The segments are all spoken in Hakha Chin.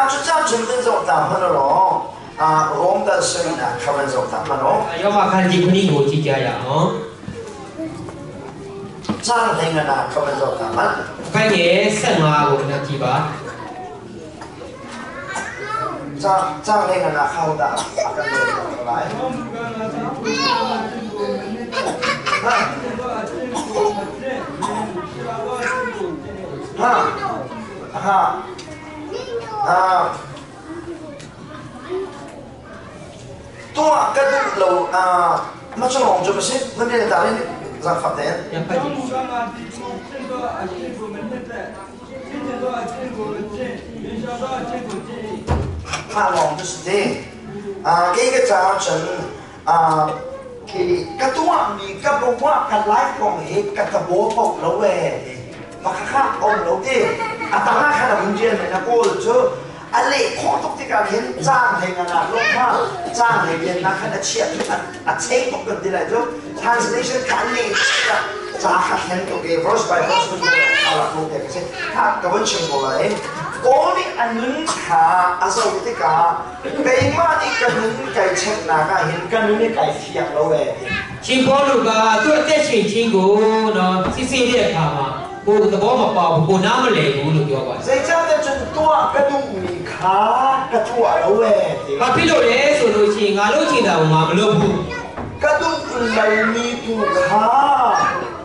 Kha cu ca cun kan zoh ta hmanh law Rom dal sarihnak kha van zoh ta hmanh u. ယောမခန်းကြီး9ကိုကြည့်ကြရအောင် Cang hlei nga nak kha van zoh ta hmanh. အခန်းငယ်15ကိုခဏကြည့်ပါ Cang cang hlei nga nak kha ho dah a kan rel ko lai. Ha ha ha ha tuah ka duh lo ma cu lawng cu ka si nan rel ta rin zaangfak tein. ပြန်ဖတ်ကြည့် Mah lawng cu si te. Kei ka caah cun khi ka tuahmi ka bawmah ka life kong hi ka tabo paoh lo ee. Makhakha om lo ti. A tang ah khan a vun rian na kawl cu a leh khawh tuk tikah khin cang hlei nga nak lo kha cang hlei lian nak khan a chiah a chei tuk kan ti lai cu translation kha an leh ca kha thlen tuk i verse by verse kun a rak lu te ka si kha ka vun chim ko lai. Paul nih a nun kha a zoh tikah keimah nih ka nun kai cheknak ah hin ka nun hi kai fiang lo ee ti. ရှင်ပေါလုကသူ့အသက်ရှင်ခြင်းကိုနော်စစ်ဆေးတဲ့အခါမှာကိုယ်သဘောမပေါဘူးကိုနားမလည်ဘူးလို့ပြောပါတယ် Zeicahtiah cun tuah ka duhmi kha ka tuah lo ee ti. ။ဘာဖြစ်လို့လဲဆိုလို့ရှိရင်ငါလုပ်ချင်တာကိုငါမလုပ်ဘူး Ka duh lomi tu kha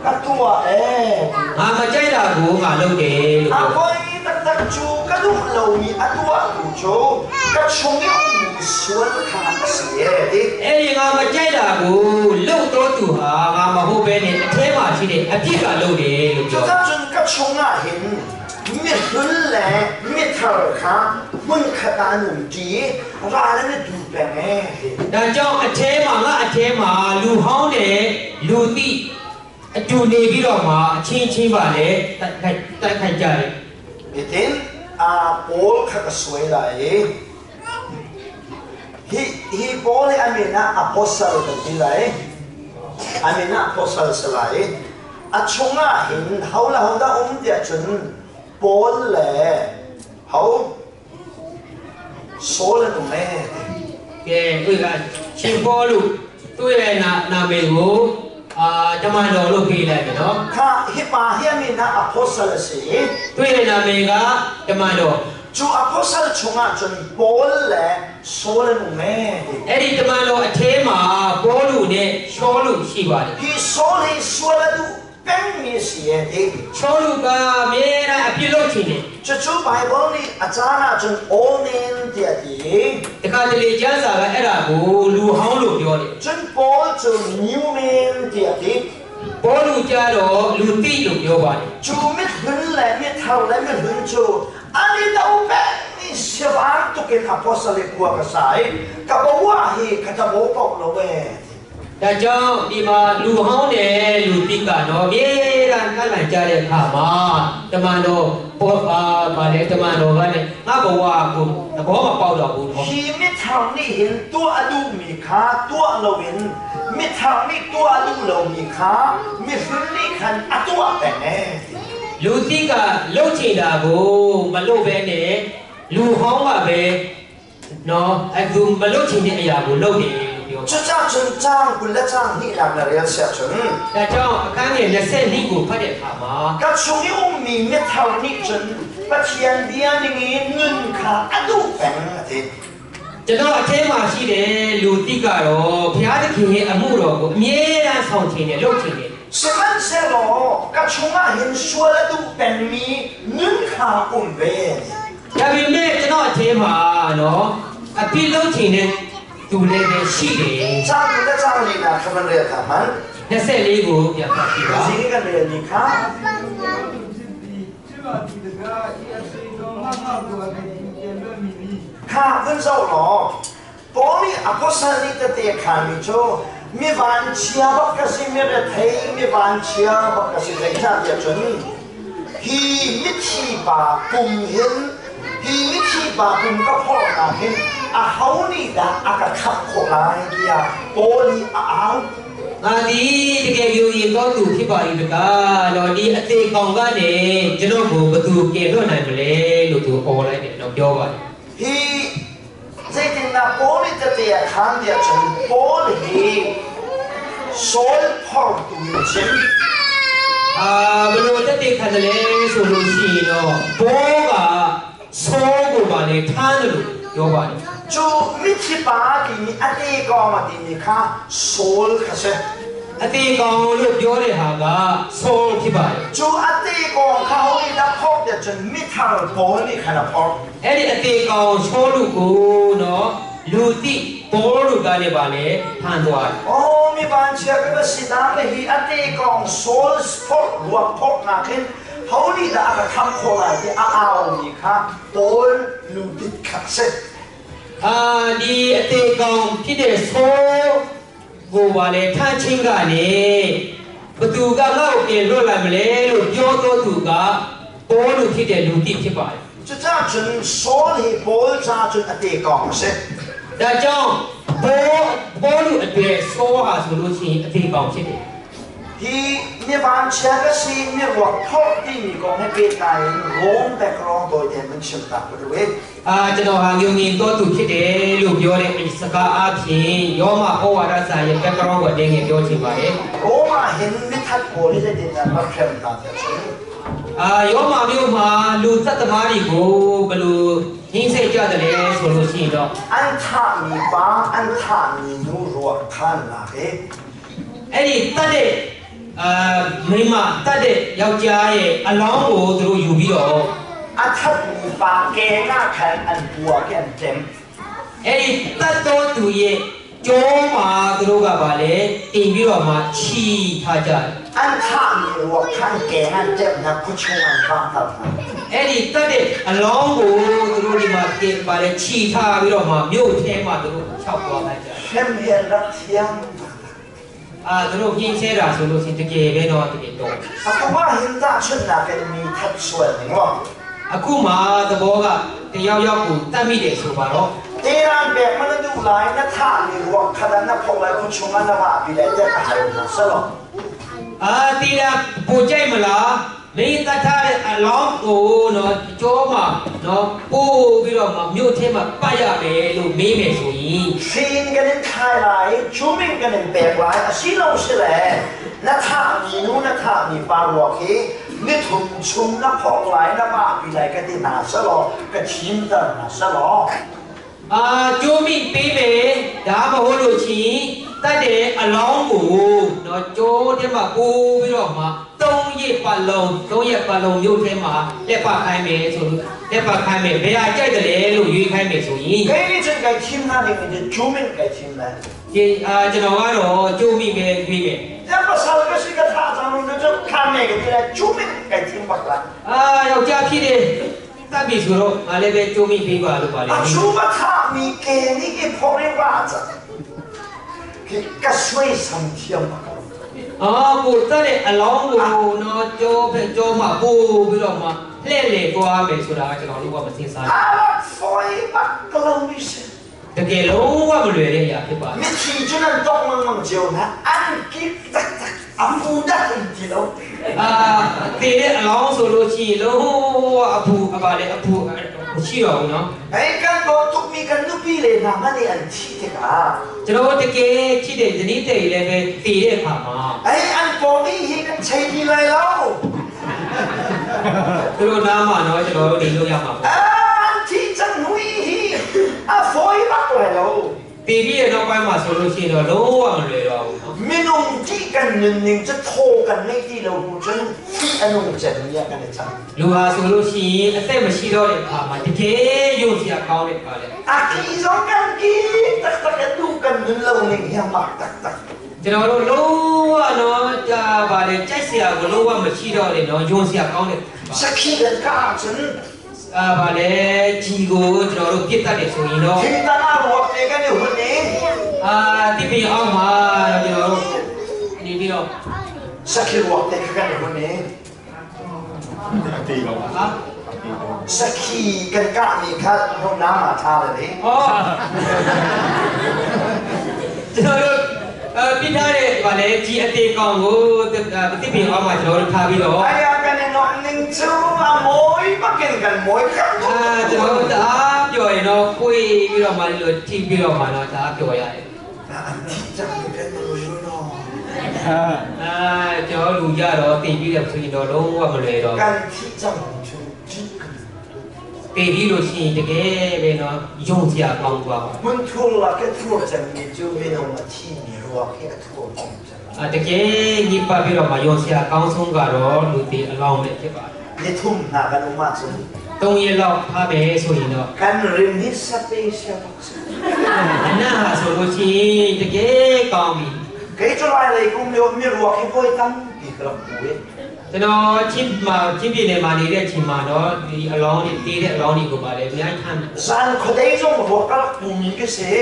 ka tuah ee. ။ငါမကြိုက်တာကိုငါလုပ်တယ်လို့ A ပြော voi taktak cu ka duh lomi a tuahtu cu ka chung i ummi sual kha a si ee ti. ။အဲ့ဒီငါမကြိုက်တာကိုလုပ်တော့သူဟာငါမဟုတ်ဘဲနဲ့အထဲမှာရှိတဲ့အပြစ်ကလုပ်တယ်လို့ပြော Cucaah cun ka chungah hin mihlun le mithar kha hmunkhat ah an umṭi i ral an i du peng ee ti. ။ဒါကြောင့်အထဲမှာငါအထဲမှာလူဟောင်းနဲ့လူတိအတူနေပြီးတော့မှအချင်းချင်းပါလေတိုက်ခိုက်တိုက်ခိုက်ကြတယ် Hitin Paul kha ka suai lai i hi hi Paul hi a min ah apostle kan ti lai. A min ah apostle si lai. A chungah hin ho le ho dah um tiah cun Paul le ho Saul an um ee ti. ။ကဲဥကရှင်ပေါလုသူ့ရဲ့နာနာမည်ကိုအာတမန်တော်လို့ပေးလိုက်တယ်နော် Kha hi pa hi a min ah apostle a si i ။သူ့ရဲ့နာမည်ကတမန်တော် cu apostle chungah cun Paul le Saul an um ee ti. ။အဲ့ဒီတမန်တော်အထဲမှာပေါလုနဲ့ရှောလုရှိပါတယ် Hi Saul hi sual a duh pengmi a si ee ti. ။ရှောလုကအမြဲတမ်းအပြစ်လုပ်ချင်တယ် Cucu Bible nih a caan ahcun all men tiah a ti. ။တခါတလေကျမ်းစာကအဲ့ဒါကိုလူဟောင်းလို့ပြောတယ် Cun Paul cu new man tiah a ti. ။ပေါလုကြတော့လူတိလို့ပြောပါတယ် Cu mihlun le mithar le mihlun cu an i do pengmi siavang tukin apostle i khua ka sa i ka bo ah hi ka tabo paoh lo ee. ။ဒါကြောင့်ဒီမှာလူဟောင်းနဲ့လူတိကတော့အမြဲတမ်းကန့်လန့်ကြတဲ့အခါမှာတမန်တော်ပေါ်အာဗာလေတမန်တော်ကလည်းငါဘဝကိုသဘောမပေါက်တော့ဘူးပေါ့ Hi mithar nih hin tuah a duhmi kha tuah loin mithar nih tuah a duh lomi kha mihlun nih khan a tuah peng ee. ။လူတိကလှုပ်ချင်တာကိုမလှုပ်ဘဲနဲ့လူဟောင်းကပဲနော်အဲသူမလှုပ်ချင်တဲ့အရာကိုလှုပ်တယ်လို့ပြော Cucaah cun caang 20 le caang hnihnak na rel siah cun ။ဒါကြောင့်အခန်းငယ်20ကိုဖတ်တဲ့အခါမှာ ka chung i ummi mithar nih cun Pathian bia ningin nun kha a duh peng a ti. ကျွန်တော်အထဲမှာရှိတဲ့လူတိကတော့ဘုရားသခင်ရဲ့အမှုတော်ကိုအမြဲတမ်းဆောင်ချင်တယ်လှုပ်ချင်တယ် Sihmanhsehlaw ka chungah hin sual a duh pengmi nun kha um ve. ။ဒါပေမဲ့ကျွန်တော်အထဲမှာနော်အပြစ်လုပ်ချင်တဲ့သူလည်းပဲရှိတယ် Caang 20 le caang linak kha van rel ta hmanh. ။24ကိုပြန်ဖတ်ကြည့်ပါ Zing kan rel ni kha. Kha vun zoh law Paul nih apostle nih tete a khanmi cu mi vanchia bak ka si, mi rethei mi vanchia bak ka si. Zeicahtiah cun hi mithi pa pum hin hi mithi pa pum ka phorhnak hin aho nih dah a ka khamh khawh lai tiah Paul nih a au. ။ငါဒီတကယ်ယူရင်တော့သူဖြစ်ပါ၏တကားနော်ဒီအသေးကောင်ကနေကျွန်တော်ကိုဘသူကယ်လွတ်နိုင်မလဲလို့သူអော်လိုက်တယ်နော်ပြောပါတယ်။ Hi zeitindah Paul nih tete a khaan tiah cun Paul hi Saul phortu in a chim. ဘလို့တက်တဲ့ခါတလဲဆိုလို့ရှိရင်တော့ဘောကဆောကိုပါလေထမ်းတယ်လို့ပြောပါတယ် Cu mithi pa timi a te kong a timi kha Saul kha si. အသေးကောင်လို့ပြောတဲ့ဟာကဆောဖြစ်ပါတယ် Cu a te kong kha ho i dah phok tiah cun mithar Paul nih khan a phorh. အဲ့ဒီအသေးကောင်ဆောလူကိုနော်လူတိဘောလူကနေပါလေထမ်းသွားတယ် Oh, mi van chia ka ba si na le hi a te kong Saul phorh ruak phorh nak hin ho nih dah a ka kham khawh lai ti a au mi kha Paul lutit kha si. အာဒီအသေးကောင်ဖြစ်တဲ့ဆောကိုပါလေထမ်းချင်းကနေဘသူကငါ့ကိုပြင်လွတ်လိုက်မလဲလို့ပြောတော့သူကဘောလူဖြစ်တဲ့လူတိဖြစ်ပါတယ် Cucaah cun Saul hi Paul ca cun a te kong a si. ဒါကြောင့်ဘောဘောလူအတွက်ဆောဟာဆိုလို့ရှိရင်အသေးကောင်ဖြစ်တယ် Hi mi van chia ka si mi ruak phorh timi kong he pehtlai in Rome background tawi tein van chim ta ka duh i အာကျွန်တော်ဟာညုံငင်တော်သူဖြစ်တယ်လို့ပြောတဲ့ဒီစကားအဖြစ်ယောမဩဝါဒစာရဲ့ background ကိုအတင်းငယ်ပြောချင်ပါတယ် Rome ah hin mithat pawl hi zeitindah rak hrem hna tiah cun အာယောမမျိုးမှာလူသတ်သမားတွေကိုဘယ်လိုဟင်းဆက်ကြတယ်လဲဆိုလို့ရှိရင်တော့ an thahmi pa an thahmi nu ruak kha an lak i အဲ့ဒီတတ်တဲ့အာမိန်းမတတ်တဲ့ယောက်ျားရဲ့အလောင်းကိုသူတို့ယူပြီးတော့ a thatmi pa keng ah khan an puak i an ṭem. အဲ့ဒီတတ်တော်သူရဲ့ကျောမှာသူတို့ကဗာလဲတင်ပြီးတော့မှချီထားကြတယ် An thahmi ruak kha an keng an ṭem hna khuachung an vahter hna. အဲ့ဒီတတ်တဲ့အလောင်းကိုသူတို့ဒီမှာတင်ပါလဲခြိထားပြီးတော့မှမြို့ထဲမှာသူတို့ခြောက်သွားလိုက်ကြတယ် Hrem hi an rak thiam. အာသူတို့ပြင်းဆဲတာဆိုလို့ရှိရင်တကယ်ပဲတော့တကယ်တော့ Atu ah hin tahchunhnak in mi that sual ning law. အခုမှသဘောကတယောက်ယောက်ကိုတတ်မိတယ်ဆိုပါတော့ Teran pek man na duh lai na thahmi ruak kha dah na phok lai khuachung ah na vahpi lai tiah ka hal hna selaw. အာတီလာပိုကြိုက်မလားမင်းတတ်ထားတဲ့အလောင်းကိုနော်ကြောမှာနော်ပို့ပြီးတော့မှမြို့ထဲမှာပတ်ရမယ်လို့မေးမယ်ဆိုရင် Hrin kan in thai lai, chuming kan in pek lai, a si lo si le na thahmi nu na thahmi pa ruak hi nithum chung na phok lai na vahpi lai ka ti hna selaw ka thimter hna selaw. အာကျိုးမိပေးမယ်ဒါမဟုတ်လို့ချင်းတတ်တဲ့အလောင်းကိုနော်ကျိုးထဲမှာပို့ပြီးတော့မှသုံးရက်ပတ်လုံးသုံးရက်ပတ်လုံးမြို့ထဲမှာလက်ပတ်ခိုင်းမယ်ဆိုလို့လက်ပတ်ခိုင်းမယ်ဘယ်ဟာကြိုက်တယ်လဲလို့ရွေးခိုင်းမယ်ဆိုရင် Kei nih cun kai thim hna ding in chuming kai thim lai. ဒီအာကျွန်တော်ကတော့ကျိုးမိမယ်ရွေးမယ် Yan pasal ka si ka tha cang nu cu kha me ka ti lai chuming kai thim bak lai. အာယောက်ျားဖြစ်တယ်တတ်ပြီဆိုတော့ငါလည်းပဲကျိုးမိပေးပါလို့ပါလေ A chu ma tha mi ke ni ki phok ring wa ca. Ki ka suai sam thiam bak. အော်ကိုတတ်တဲ့အလောင်းကိုနော်ကျိုးပဲကျိုးမှပို့ပြီးတော့မှလှည့်လေသွားမယ်ဆိုတာကကျွန်တော်တို့ကမသိစား A rak foi bak lo mi si. တကယ်လုံးဝမလွယ်တဲ့အရာဖြစ်ပါတယ် Mi thi cu nan tok lengmang cio hna an kik taktak a fu dak um ti lo. အာတည်တဲ့အလောင်းဆိုလို့ရှိရင်လုံးဝအပူအပါလေအပူမရှိတော့ဘူးနော် Hei kan dawt tukmi kan nupi le hna hmanh nih an thih tikah ကျွန်တော်တကယ်ချစ်တဲ့ဇနီးတဲ့လည်းပဲတည်တဲ့အခါမှာ Ei an pawng i hi kan chei ti lai lo. သူတို့နားမှာနော်ကျွန်တော်တို့နေလို့ရမှာပေါ့ An thi cang hui hi a fawi bak lai lo. တည်ပြီးတဲ့နောက်ပိုင်းမှာဆိုလို့ရှိရင်တော့လုံးဝမလွယ်တော့ဘူးနော် Minung ti kan nunning cu thaw kan ngei ti lo bu cun ti a nung cem mi ah kan i cang. လူဟာဆိုလို့ရှိရင်အသက်မရှိတော့တဲ့အခါမှာတကယ်ရုပ်စရာကောင်းတဲ့အခါလေ A ki zong kan ki taktak a duh kan nun lo ning hi a mak taktak. ကျွန်တော်တို့လုံးဝနော်ကြာပါလေကြိုက်စရာကိုလုံးဝမရှိတော့တဲ့နော်ယုံစရာကောင်းတဲ့ Sakhi kan ka ahcun အာပါလေကြီးကိုကျွန်တော်တို့ပြစ်တတ်တယ်ဆိုရင်တော့ thingtang ah ruak te kan i hun i အာတိပင်အောင်မှာကျွန်တော်တို့နေပြီးတော့ sakhi ruak te kha kan i hun i ဟာ sakhi kan kahmi kha hong nam ah tha le le. ဟောကျွန်တော်တို့အပြစ်ထားတဲ့ဗာလေကြီးအသေးကောင်ကိုတိပင်အောင်မှာကျွန်တော်တို့ထားပြီးတော့ Ai ah kan i nuamh ning cu a mawi bakin kan mawi. အာကျွန်တော်တို့တအားပြောရင် နော်ကိုယ်ပြီးတော့မှလို့ထိပြီးတော့မှနော်ဒါပြောရတယ် อันที่จังเป็นรู้เนาะ အာကျွန်တော်လူကြတော့တည်ပြီးတော့ဆိုရင်တော့လုံးဝမလွယ်တော့ การที่จังจุจิกัน တည်ပြီးလို့ရှိရင်တကယ်ပဲနော်ယုံစရာကောင်းသွားပါ มันทั่วละแค่ทั่วจังมีจูไม่นมาที่มีรัวแค่ทั่วจังจัง အတကယ်ညစ်ပတ်ပြီးတော့မှယုံစရာကောင်းဆုံးကတော့လူတည်အလောင်းပဲဖြစ်ပါတယ် นี่ทุ่มหากันมาจน ၃ရက်လောက်ထားမယ်ဆိုရင်တော့ กันริมนี่สเปเชียลบ็อกซ์ အနတ်ဟာဆိုလို့ရှိရင်တကယ်ကောင်းပြီ เกยจะไล่เลยกุมเดียวมีรัวแค่ป่วยตั้งปีกระปุย ကျွန်တော်ချင်းမှာချင်းပြည်နယ်မှာနေတဲ့ချင်းမှာတော့ဒီအလောင်းတွေတီးတဲ့အလောင်းတွေကိုပါလေအများကြီးထမ်းတယ် ซานคนได้จงรัวกระปุมีก็เสีย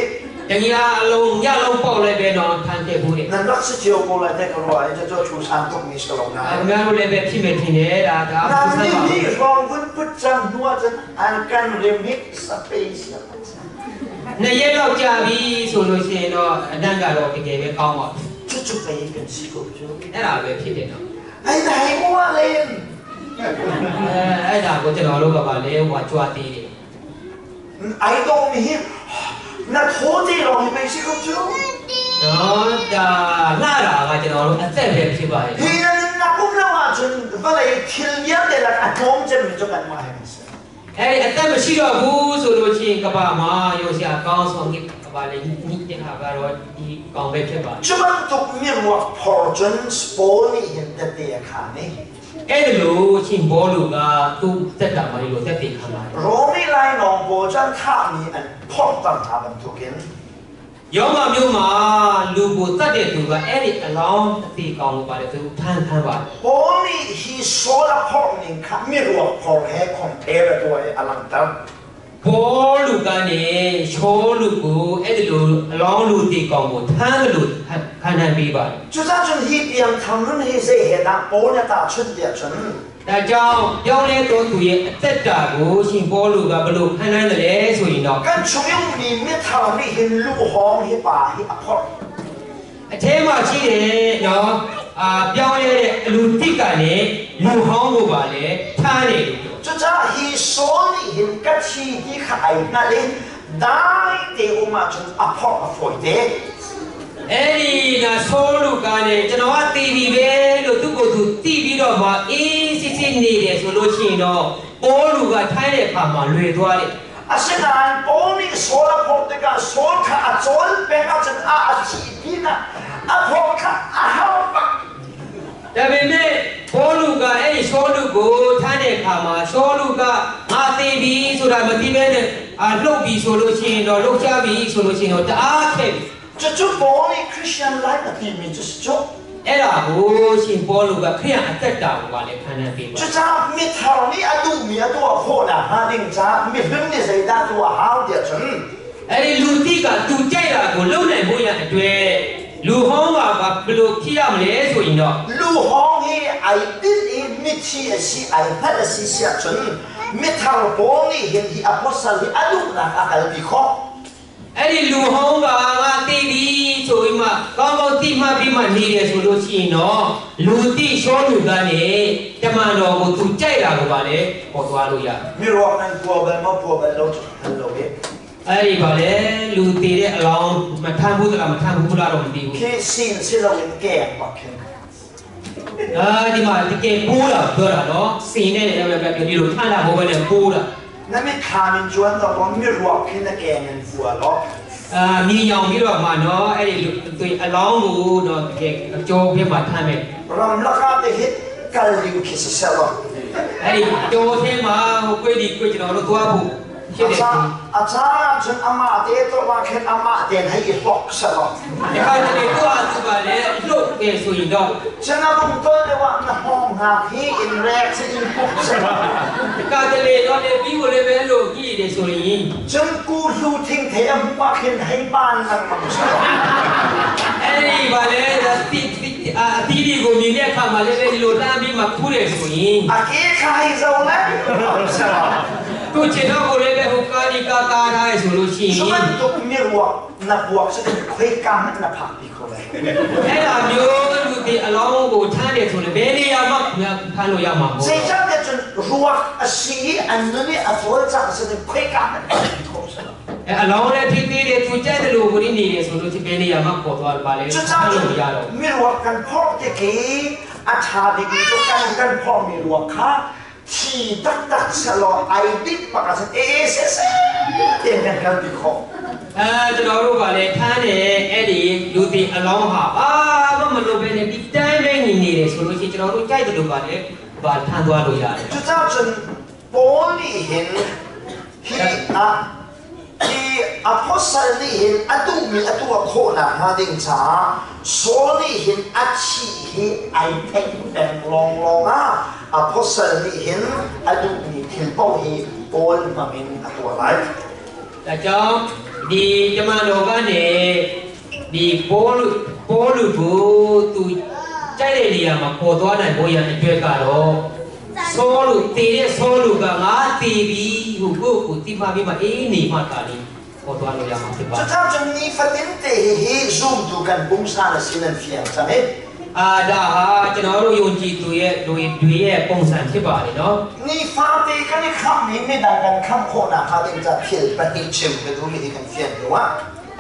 တကယ်အလုံးညလုံးပေါက်လိုက်ပဲတော့ထမ်းခဲ့ဘူးတဲ့ นั่นรักสิเจียวกูเลยแต่ก็รัวจะจะชูซานตรงนี้สลงนะ အများတို့လည်းပဲဖြစ်မယ်ထင်တယ်ဒါဒါ นั่น ပူဆန်းပါ นี่นี่รองวุ้นพุทธังนัวจนอันกันริมนี่สเปเชียลบ็อกซ์ နှစ်ရက်တော့ကြာပြီဆိုလို့ရှိရင်တော့အနံ့ကတော့တကယ်ပဲကောင်းပါ จุดๆไปกันสิกูจู အဲ့ဒါပဲဖြစ်တယ်နော် ไอ้ไหนมัวเล่น အဲအဲ့ဒါကိုကျွန်တော်တို့ကပါလေဟိုကြွားသေးတယ် ไอ้ตรงนี้น่ะโทษที่รองไปสิกูจู နော်ဒါလှတာကကျွန်တော်တို့အသက်ပဲဖြစ်ပါတယ် ฮีนั่นนักอุ้มแล้วว่าจนว่าเลยทิลเลียนแต่ละอะโทมจะมีจุกันมาให้มัน အဲ့ဒီအသက်မရှိတော့ဘူးဆိုလို့ရှိရင်ကဘာမှာရုပ်ရှာကောင်းဆုံးကဘာလေညစ်တဲ့ဟာကတော့ဒီကောင်ပဲဖြစ်ပါတယ် จุมันตุกมีรัวพอจนสปอนี่เห็นแต่เตียขานี่ အဲ့ဒီလိုရှင်ဘောလူကသူ့တက်တာမလေးလို့တက်တည်ခံပါတယ် โรมีไลนองโบจันท่ามีอันพอตังหาบันทุกิน ယောမမျိုးမှာလူကိုတတ်တဲ့သူကအဲ့ဒီအလောင်းအသေးကောင်ကိုပါတယ်သူထမ်းထမ်းပါတယ် โอนี่ฮีโซลาพอนี่ค่ะมีรัวพอแฮคอมเพลตัวอลังตัง ဘောလူကနေရှောလူကိုအဲ့ဒီလိုအလောင်းလူတေကောင်ကိုထမ်းလို့ခံခံပေးပါတယ် จุดจนฮีเปียงทำรุ่นฮีเซเฮดาโปเนี่ยตาชุดเดียจน ဒါကြောင့်ပြောင်းလဲတော်သူရဲ့အသက်တာကိုရှင်ဘောလူကဘလို့ခံနိုင်တယ်လဲဆိုရင်တော့ กันชงยงมีเมทานี่เห็นลูกห้องฮีป่าฮีอพอ အထဲမှာရှိတယ်နော်အာပြောင်းလဲတဲ့အလူတိကနေလူဟောင်းကိုပါလေထမ်းတယ်လို့ပြော จุดจ้าฮีโซนี่เห็นกัชีที่ขายนั่นเลยได้เตอมาจนอพออฟอยเด အဲ့ဒီကဆိုးလူကနေကျွန်တော်ကတီးပြီပဲလို့သူ့ကိုယ်သူတီးပြီးတော့မှအေးစစ်စစ်နေတယ်ဆိုလို့ရှိရင်တော့ပိုးလူကထိုင်းတဲ့အခါမှာလွယ်သွားတယ် อาเซนานโปนี่โซลาพอติกาโซลคาอจอลเป็นอาจนอาอาชีพีนะอพอคาอาฮาปะ ဒါပေမဲ့ပိုးလူကအဲ့ဒီဆိုးလူကိုထိုင်းတဲ့အခါမှာဆိုးလူကငါတီးပြီဆိုတာမသိဘဲနဲ့အာလှုပ်ပြီဆိုလို့ရှိရင်တော့လှုပ်ရှားပြီဆိုလို့ရှိရင်တော့တအားခက်ပြီ จุดจุดโปนี่คริสเตียนไลฟ์ตีมีจุดจุด အဲ့ဒါကိုရှင်ပေါလုကခရိယန်အသက်တာကိုပါလေခံနေပေးပါ จุดจ้ามิทานี่อดูมีอตัวโคนะฮาดิงจ้ามิลึมนี่ใส่ดาตัวฮาวเดียจน အဲ့ဒီလူတိကသူကြိုက်တာကိုလုံနိုင်ဖို့ရအတွက်လူဟောင်းကဘာဘလို့ဖြစ်ရမလဲဆိုရင်တော့ ลูกห้องฮีไอติดอีมิชีอซีไอพัดซีเสียจนมิทาโปนี่เห็นที่อพอสลีอดูนะอากัลบิขอ အဲ့ဒီလူဟောင်းကငါတိပြီဆိုပြီးမှကောင်းကောင်းတိမှပြီးမှနေတယ်ဆိုလို့ရှိရင်တော့လူတိရှောလူကနေတမန်တော်ကိုသူကြိုက်တာကိုပါလေပေါ်သွားလို့ရတယ် มีรวมนั่นปัวเบลมาปัวเบลโลจุดฮัลโหลเ အဲ့ဒီပါလေလူတည်တဲ့အလောင်းမထမ်းဘူးလားမထမ်းဘူးလားတော့မသိဘူး ที่สิ่งที่เราเห็นแก่ปักเห็น အာဒီမှာတကယ်ပိုးတာပြောတာနော်စင်နဲ့လည်းပဲဒီလိုထမ်းတာဘိုးပဲနဲ့ပိုးတာ นั่นไม่ทามินจวนเราไม่รวมขึ้นแก่เงินฟัวหรอก အာမြင်ရောင်ပြီးတော့မှနော်အဲ့ဒီလူသူအလောင်းကိုနော်တကယ်အကျော်ဖြစ်မှထမ်းမယ် รำราคาไปเฮ็ดกัลลิวคิสเซล အဲ့ဒီကြောထဲမှာဟိုကိုယ်ဒီကိုယ်ကျွန်တော်တို့သွားဖို့ဖြစ်တယ် อาจารย์อาจารย์จนอามาเตตัวมาเข็นอามาเตนให้อีหลอกซะหรอก ဒီခါတလေကိုအတူပါလေလှုပ်တယ်ဆိုရင်တော့ ฉันเอาตรงต้นเลยว่าในห้องหาที่อินแรกจะอินปุกซะหรอก ဒီခါတလေတော့လေပြီးကိုလည်းပဲလို့ကြည့်တယ်ဆိုရင် จนกูดูทิ้งเทมมาเข็นให้บ้านนั่งมังซะหรอก အဲ့ဒီပါလေတိတိအတီးဒီကိုမြင်တဲ့အခါမှာလည်းပဲဒီလိုတန်းပြီးမှဖူးတယ်ဆိုရင် อาเกะใครเจ้าแล้วซะหรอก သူ့ခြေတော့ကိုလည်းပဲဟိုကာဒီကာကာထားရဆိုလို့ရှိရင် สมันตุกมีรวมนับวกจะเป็นคุยกันนับผักปีเขาเลย အဲ့ဒါမျိုးလူတွေအလောင်းကိုထမ်းတယ်ဆိုရင်ဘယ်နေရာမှထမ်းလို့ရမှာမဟုတ် 谁叫的准弱啊？谁俺努力啊？做长是的快干的， အဲအလောင်းလည်းဖြစ်သေးတယ်သူကြိုက်တယ်လို့ကိုနေနေဆိုလို့ချစ်ပဲနေရမှာခေါ်သွားပါလေ จุจ้า လို့မရတော့ มีรัวกันพ่อเจ๊กี้อาชาดิกีจุกันกันพ่อมีรัวค่ะทีตักตักสลอไอดิกปากสันเอเซเซเตียนกันกันติขอ အဲကျွန်တော်တို့ကလည်းထမ်းတယ်အဲ့ဒီလူတီအလောင်းဟာဘာမှမလုပ်ဘဲနဲ့ဒီတိုင်းပဲနေနေတယ်ဆိုလို့ရှိရင်ကျွန်တော်တို့ကြိုက်တယ်လို့ပါလေဘာထမ်းသွားလို့ရတယ် จุจ้าจนปอนี่เห็นที่อะที่อพอสนี่เห็นอดูมีอตัวโคนาฮาดิงชาโซนี่เห็นอชีเฮไอเทคแบงลองลองอ่ะอพอสนี่เห็นอดูมีทิลปอฮีปอลมามินอตัวไร ဒါကြောင့်ဒီတမန်တော်ကနေဒီပိုးလူပိုးလူကိုသူကြိုက်တဲ့နေရာမှာပေါ်သွားနိုင်ဖို့ရန်အတွက်ကတော့ဆောလူတည်တဲ့ဆောလူကငါတည်ပြီဟုကိုယ့်ကိုတိမပြီးမှအေးနေမှတာလီပေါ်သွားလို့ရမှာဖြစ်ပါ จุจ้าจนนี้ฟัดินเตเฮซูมดูกันบุ้งซาลสินันเฟียงใช่ไหม အာဒါဟာကျွန်တော်တို့ယုံကြည်သူရဲ့လူတွေရဲ့ပုံစံဖြစ်ပါတယ်နော် นี่ฟาเตกันนี่คำนี้ไม่ดังกันคำโคนาฮาดิงจะเทียบปฏิชิมไปดูมีที่กันเฟียงหรือว่า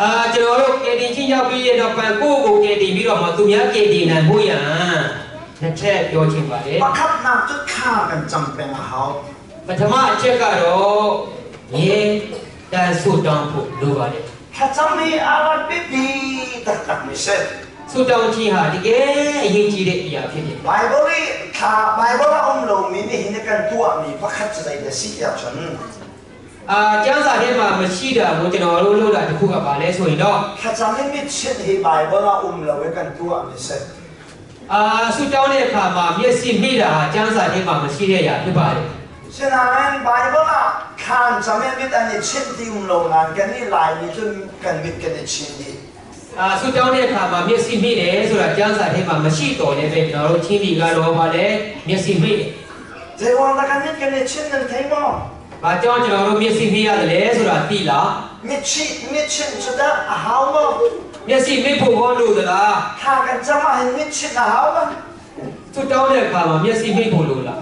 အာကျွန်တော်တို့ကေတင်ချင်းရောက်ပြီးရတော့ပန်ကိုယ့်ကိုကေတင်ပြီးတော့မှသူများကေတင်နိုင်ဖို့ရန်တစ်ချက်ပြောချင်ပါတယ် ประคับนำจุดฆ่ากันจำเป็นเขา ပထမအချက်ကတော့ရေတန်ဆုတောင်းဖို့လိုပါတယ် ถ้าจำมีอะไรไม่ดีตักตักไม่เสร็จ ဆုတောင်းခြင်းဟာတကယ်အရေးကြီးတဲ့အရာဖြစ်တယ် ไบเบิลนี่ถ้าไบเบิลอมลงมีนี่เห็นกันตัวมีประคับจะได้แต่สิอยากฉัน အာကျမ်းစာထဲမှာမရှိတာကိုကျွန်တော်တို့လုပ်တာတခုကပါလဲဆိုရင်တော့ ถ้าจำไม่มีเช่นที่ไบเบิลอมลงไว้กันตัวไม่เสร็จ အာဆုတောင်းတဲ့အခါမှာမျက်စိမိတာဟာကျမ်းစာထဲမှာမရှိတဲ့အရာဖြစ်ပါတယ် ฉะนั้นไบเบิลข้านจำไม่มีอันนี้เช่นที่อุมลงงานกันนี่ลายนี้จนกันมิดกันในชิ้นนี้ အာဆုတောင်းတဲ့အခါမှာမျက်စိမိတယ်ဆိုတာကျမ်းစာထဲမှာမရှိတော်လည်းပဲကျွန်တော်တို့ချင်းပြည်ကတော့ဗာလဲမျက်စိမိတယ် เจวันละกันมิดกันในชิ้นนั้นเทมอ ။ဘာကြောင့်ကျွန်တော်တို့မျက်စိမိရတယ်လဲဆိုတာသိလား มิดชิมิดชิ้นจะได้หาวมอ ။မျက်စိမိဖို့ဟောလို့သလား ถ้ากันจะมาเห็นมิดชิ้นหาวม ။ဆုတောင်းတဲ့အခါမှာမျက်စိမိဖို့လို့လား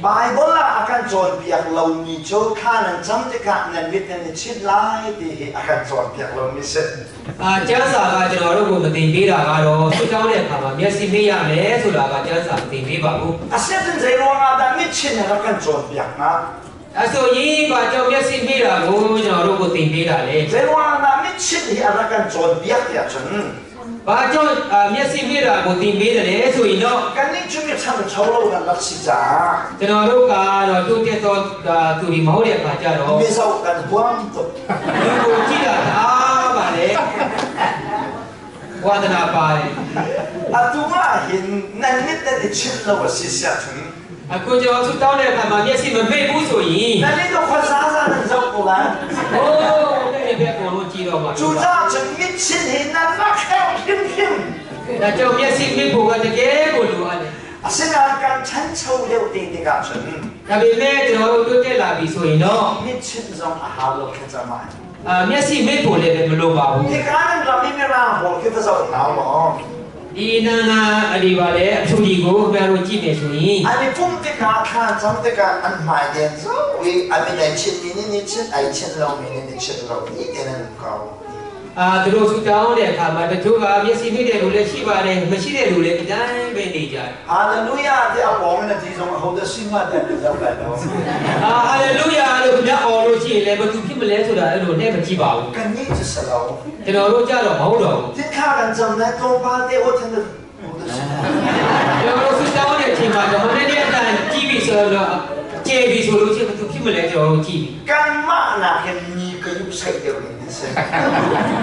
ไบเบิลอาการจอนเปียกเรามีโจข้านั้นจำจะกะนั้นมิดนั้นชิ้นลายดีอาการจอนเปียกเรามีเสร็จ ။အာကျမ်းစာကကျွန်တော်တို့ကိုမသိပေးတာကတော့ဆုတောင်းတဲ့အခါမှာမျက်စိမိရမယ်ဆိုတာကကျမ်းစာမသိပေးပါဘူး อาเสียจนใจรวงอาดามิดชิ้นอาการจอนเปียกนะ ။အဲဆိုရင်ဘာကြောင့်မျက်စိမိတာကိုကျွန်တော်တို့ကိုသိပေးတာလဲ ใจรวงอาดามิดชิ้นอาการจอนเปียกเนี่ยฉัน ။ဘာကြောင့်အာမျက်စိမိတာကိုသိပေးတယ်လဲဆိုရင်တော့ กันนี่จุมิฉันชาวโลกกันลักษิจา ကျွန်တော်တို့ကတော့တိုးတက်သောသူတွေမဟုတ်တဲ့အခါကျတော့ ไม่เศร้ากันความตก လူကိုကြည့်တာအားပါလေဝါဒနာပါတယ် อาตุมาเห็นนั่นนิดนั่นชิ้นเราสิเสียถึง အခုကျွန်တော်ဆူတောင်းတဲ့အခါမှာမျက်စိမမိတ်ဘူးဆိုရင် นั่นนี่ต้องภาษาซานั่นเจ้ากูละ ဟိုးတဲ့ဘက်အကုန်လုံးကြည့်တော့မှာ จูจ้าจะมิดชิ้นเห็นนั่นนักแค่พิมพิม ဒါကြောင့်မျက်စိမိတ်ဖို့ကတကယ်ကိုလိုအပ်တယ် อาเสนาการฉันเช่าเร็วตีติกาฉัน ဒါပေမဲ့ကျွန်တော်တို့တိုးတက်လာပြီဆိုရင်တော့ มิดชิ้นซองอาหารเราแค่จะมา အာမျက်စိမိတ်ဖို့လည်းပဲမလိုပါဘူး ที่การนั้นเราไม่มีร่างหัวคือภาษาหนาวหรอ ဒီနာနာအဒီပါလေအထူကြီးကိုခင်ဗျားတို့ကြည့်နေဆိုရင် อันนี้ปุ่มติกาทานจำติกาอันหมายเด่นโซ่อันมีแต่ชิ้นนี้นี่ชิ้นไอชิ้นเรามีนี่ชิ้นเรานี่เด่นเขา အာသူတို့ဆူတောင်းတဲ့အခါမှာတချို့ကမျက်စိမိတဲ့လူလည်းရှိပါတယ်မရှိတဲ့လူလည်းအတိုင်းပဲနေကြတယ် 哈利路亚的阿伯们的这种好多新话的就来了。 အာဟာလေလုယာလို့ခင်ဗျားအော်လို့ရှိရင်လည်းဘယ်သူဖြစ်မလဲဆိုတာအဲ့လိုနဲ့မကြည့်ပါဘူး 跟你就是了。 ကျွန်တော်တို့ကြတော့မဟုတ်တော့ဘူး 你看看怎么多巴的，我听的我都是。 ကျွန်တော်တို့ဆူတောင်းတဲ့အချိန်မှာကျွန်တော်လည်းအတန်ကြည့်ပြီဆိုတော့ကျေပြီဆိုလို့ရှိရင်ဘယ်သူဖြစ်မလဲကျွန်တော်တို့ကြည့်ပြီ 干嘛那个你个有谁的问题是？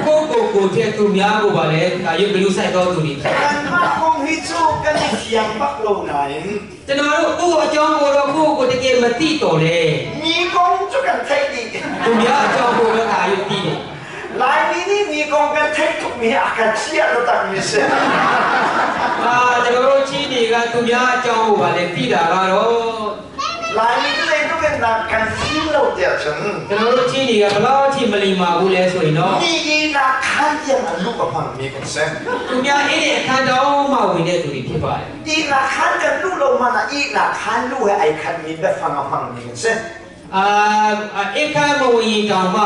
ကိုကိုကိုတဲ့သူများကိုပါလေဒါရုပ်ကလေးဆိုင်တော်သူတွေဖြစ် 干嘛讲去做跟你相北路来？ ကျွန်တော်တို့ကိုယ့်အကြောင်းကိုတော့ကိုယ့်ကိုတကယ်မသိတော်လေ 你讲就跟睇你， သူများအကြောင်းကိုပဲအာရုံသိတယ် 来你你你讲跟睇出面啊，跟吃都当没事。 အာကျွန်တော်တို့ချင်းတွေကသူများအကြောင်းကိုပါလေသိတာကတော့ 来你这都跟那跟听了点成。 ကျွန်တော်တို့ချင်းတွေကဘယ်လောက်ထိမလီမာဘူးလဲဆိုရင်တော့ 你那看见了路个旁边跟谁？ သူများအဲ့ဒီအခန်းတောင်းမှဝင်တဲ့သူတွေဖြစ်ပါတယ် 伊那看见路了嘛？那伊那看路还爱看明白方个方面是。 အာ အာအခန်းမဝင်တောင်မှ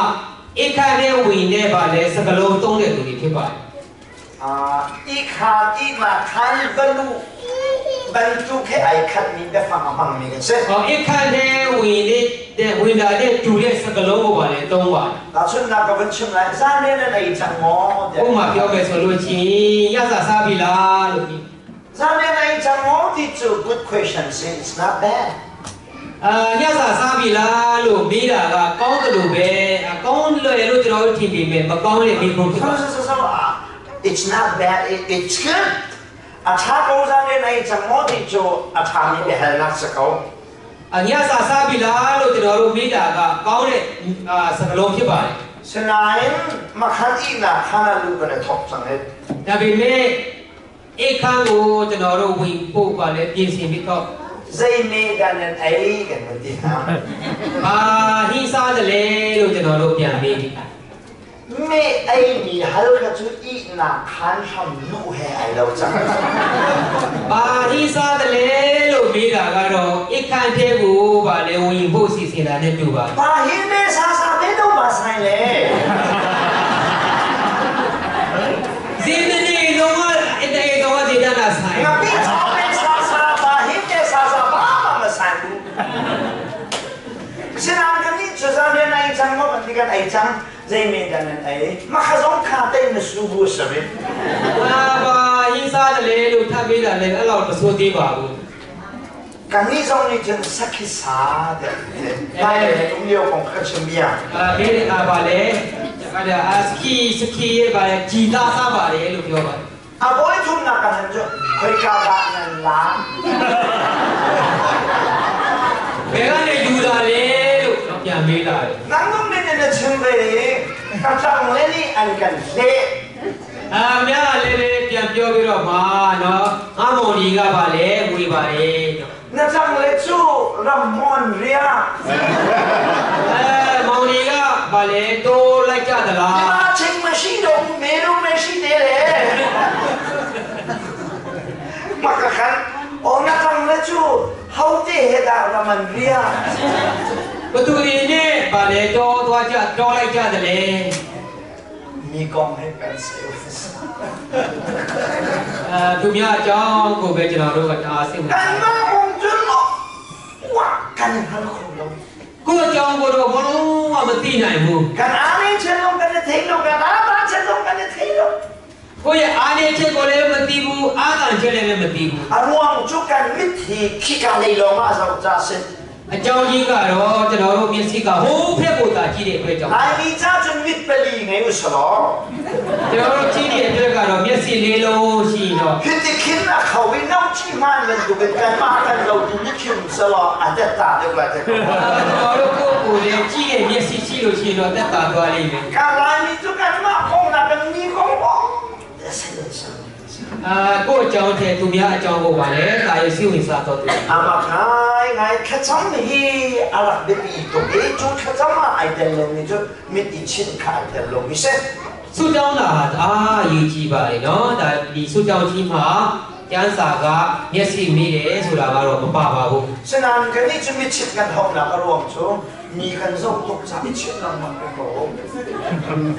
အခန်းထဲဝင်နေပါလေစကလုံးသုံးတဲ့သူတွေဖြစ်ပါတယ် အာဤခါဤမှာခန်ဘလူဘန်တုခေအိုင်ခတ်မီဘဖမမမီကစေ ဟောအခန်းထဲဝင်တဲ့ဝင်လာတဲ့တူတဲ့စကလုံးကိုပါလေသုံးပါတယ် ဒါဆွနာကဝန်ချင်းလိုက်ဇာနေနေချန်မော ဥပမာပြောမယ်ဆိုလို့ချင်းရစစားပြီလားလို့ ဇာနေနေချန်မောဒီချ good question it's not bad အာညစာစားပြီလားလို့မေးတာကကောင်းတယ်လို့ပဲအကောင်းလွယ်လို့ကျွန်တော်တို့ထင်ပေမဲ့မကောင်းတဲ့မိဖို့ဖြစ်ပါ so so so it's not bad it, it's good အချာကောဇာနေနေချန်မောဒီချအချာမီဘဟလနစကော အညစာစားပြီလားလို့ကျွန်တော်တို့မေးတာကကောင်းတဲ့အာစကားလုံးဖြစ်ပါတယ် စနိုင်းမခန်ဤနာခနာလူကနေထောက်စံနေ ဒါပေမဲ့အခန်းကိုကျွန်တော်တို့ဝင်ပို့ပါလေပြင်ဆင်ပြီးတော့ ဇိမေဒန်အိကန်မတိဟာ အာဟိစားတယ်လေလို့ကျွန်တော်တို့ပြန်မေးပြီ မေအိမီဟလကချူဤနာခန်ရှမ်နူဟဲအိုင်လောချာ ဘာဟိစားတယ်လေလို့မေးတာကတော့အခန်းထဲကိုပါလေဝင်ဖို့စီစဉ်တာနဲ့တူပါတယ် ဘာဟင်းမေဆာဆာဘဲတော့ပါဆိုင်လေ ဇင်းနေတော့အဲ့တဲ့တော့ဒီတနာဆိုင် ငါပိချောမေဆာဆာဘာဟင်းမေဆာဆာဘာမှမဆိုင်ဘူးစနာကနိချဇာနေနိုင်ချန်မောတိကန်အိချန်ဇိမေဒန်အိမခဇုံခါတဲ့မဆူဘူးစဘေ အာဘာဟိစားတယ်လေလို့ထပ်မေးတာလည်းအဲ့လောက်မဆိုးသေးပါဘူး ကန်ဒီဆောင်နေချန်စခိစာတဲ့ဒါလည်းတုံးလျောကောင်ခချင်မြာ အာမေးအာပါလေအဲ့ဒါအာစကီစကီရဲ့ပါလေကြည်သားစားပါလေလို့ပြောပါတယ် အဘိုးထုံနာကန်ချခွေကာဘာနန်လာ ဘယ်ကနေယူတာလဲလို့ပြန်မေးလာတယ် နန်နုံနေနေချင်းပဲကချောင်းလေးနီအန်ကန်လေ အာမြားလေးလေးပြန်ပြောပြီးတော့မာနော်ငါမောင်ဒီကပါလေငွေပါလေနော် နချောင်းလေးချူရမွန်ရီယာ အဲမောင်ဒီကပါလေတိုးလိုက်ကြသလား ဒီမှာချင်းမရှိတော့မေရုမရှိသေးလေမကခန်အော်နချောင်းလေးချူဟောက်တဲ့ဟဲ့ဒါရမန်ရီယာ ဘသူတွေနဲ့ပါလေတိုးသွားကြတောလိုက်ကြသလဲ မိကောင်ဟဲ့ကန်ဆေ အဲသူများအကြောင်းကိုပဲကျွန်တော်တို့ကတအားစိတ်ဝင် ကန်မကုံကျွန်းလို့ဝါကန်ဟန်ခုလုံး ကိုယ့်အကြောင်းကိုတော့ဘလုံးမှမသိနိုင်ဘူး ကန်အားနေချင်လုံးကန်ထိလုံးကန်အားပါချင်လုံးကန်ထိလုံး ကိုယ့်ရဲ့အားနည်းချက်ကိုလည်းမသိဘူးအားကံချက်လည်းမသိဘူး အရောင်ကျကန်မိတီခိကလေးလုံးမဆောကြစင် အကြောင်းကြီးကတော့ကျွန်တော်တို့မျက်စိကဟိုးဖက်ကိုသာကြည့်တဲ့အတွက်ကြောင့် နိုင်မီချချွန်မိပလီငယ်ဥစလော ကျွန်တော်တို့ကြည့်တဲ့အတွက်ကတော့မျက်စိလေးလုံးရှိတော့ ဖြစ်တခင်အခဝေနောက်ချီမှန်လည်းဒုကန်မာကန်လို့ဒီခင်စလောအတတတဲ့ဘာတဲ့ ကျွန်တော်တို့ကိုယ့်ကိုယ်လည်းကြည့်တဲ့မျက်စိရှိလို့ရှိရင်တော့တက်တာသွားလိမ့်မယ် ကလာမီကျကန်မကုံနာကန်နီကုံဘောဆက်ဆက် အာကိုယ့်အကြောင်းတဲ့သူများအကြောင်းကိုပါလေဒါရစိဝင်စားတော့သူ အမခိုင်ငိုင်ခချမ်းဟီအရဘီတိုေချူခချမ်းအိုင်တယ်လုံးနီချမိတီချင်းခိုင်တယ်လုံးမစ ဆုတောင်းတာဟာအာရေးကြည့်ပါလေနော်ဒါဒီဆုတောင်းကြီးမှာကျမ်းစာကမျက်စိမိတယ်ဆိုတာကတော့မပါပါဘူး စနန်ကနိချမိချစ်ကန်ဟောနာကရောင်ချူမိကန်ဇောတုတ်ချာချစ်လမ်းမကော ဒါ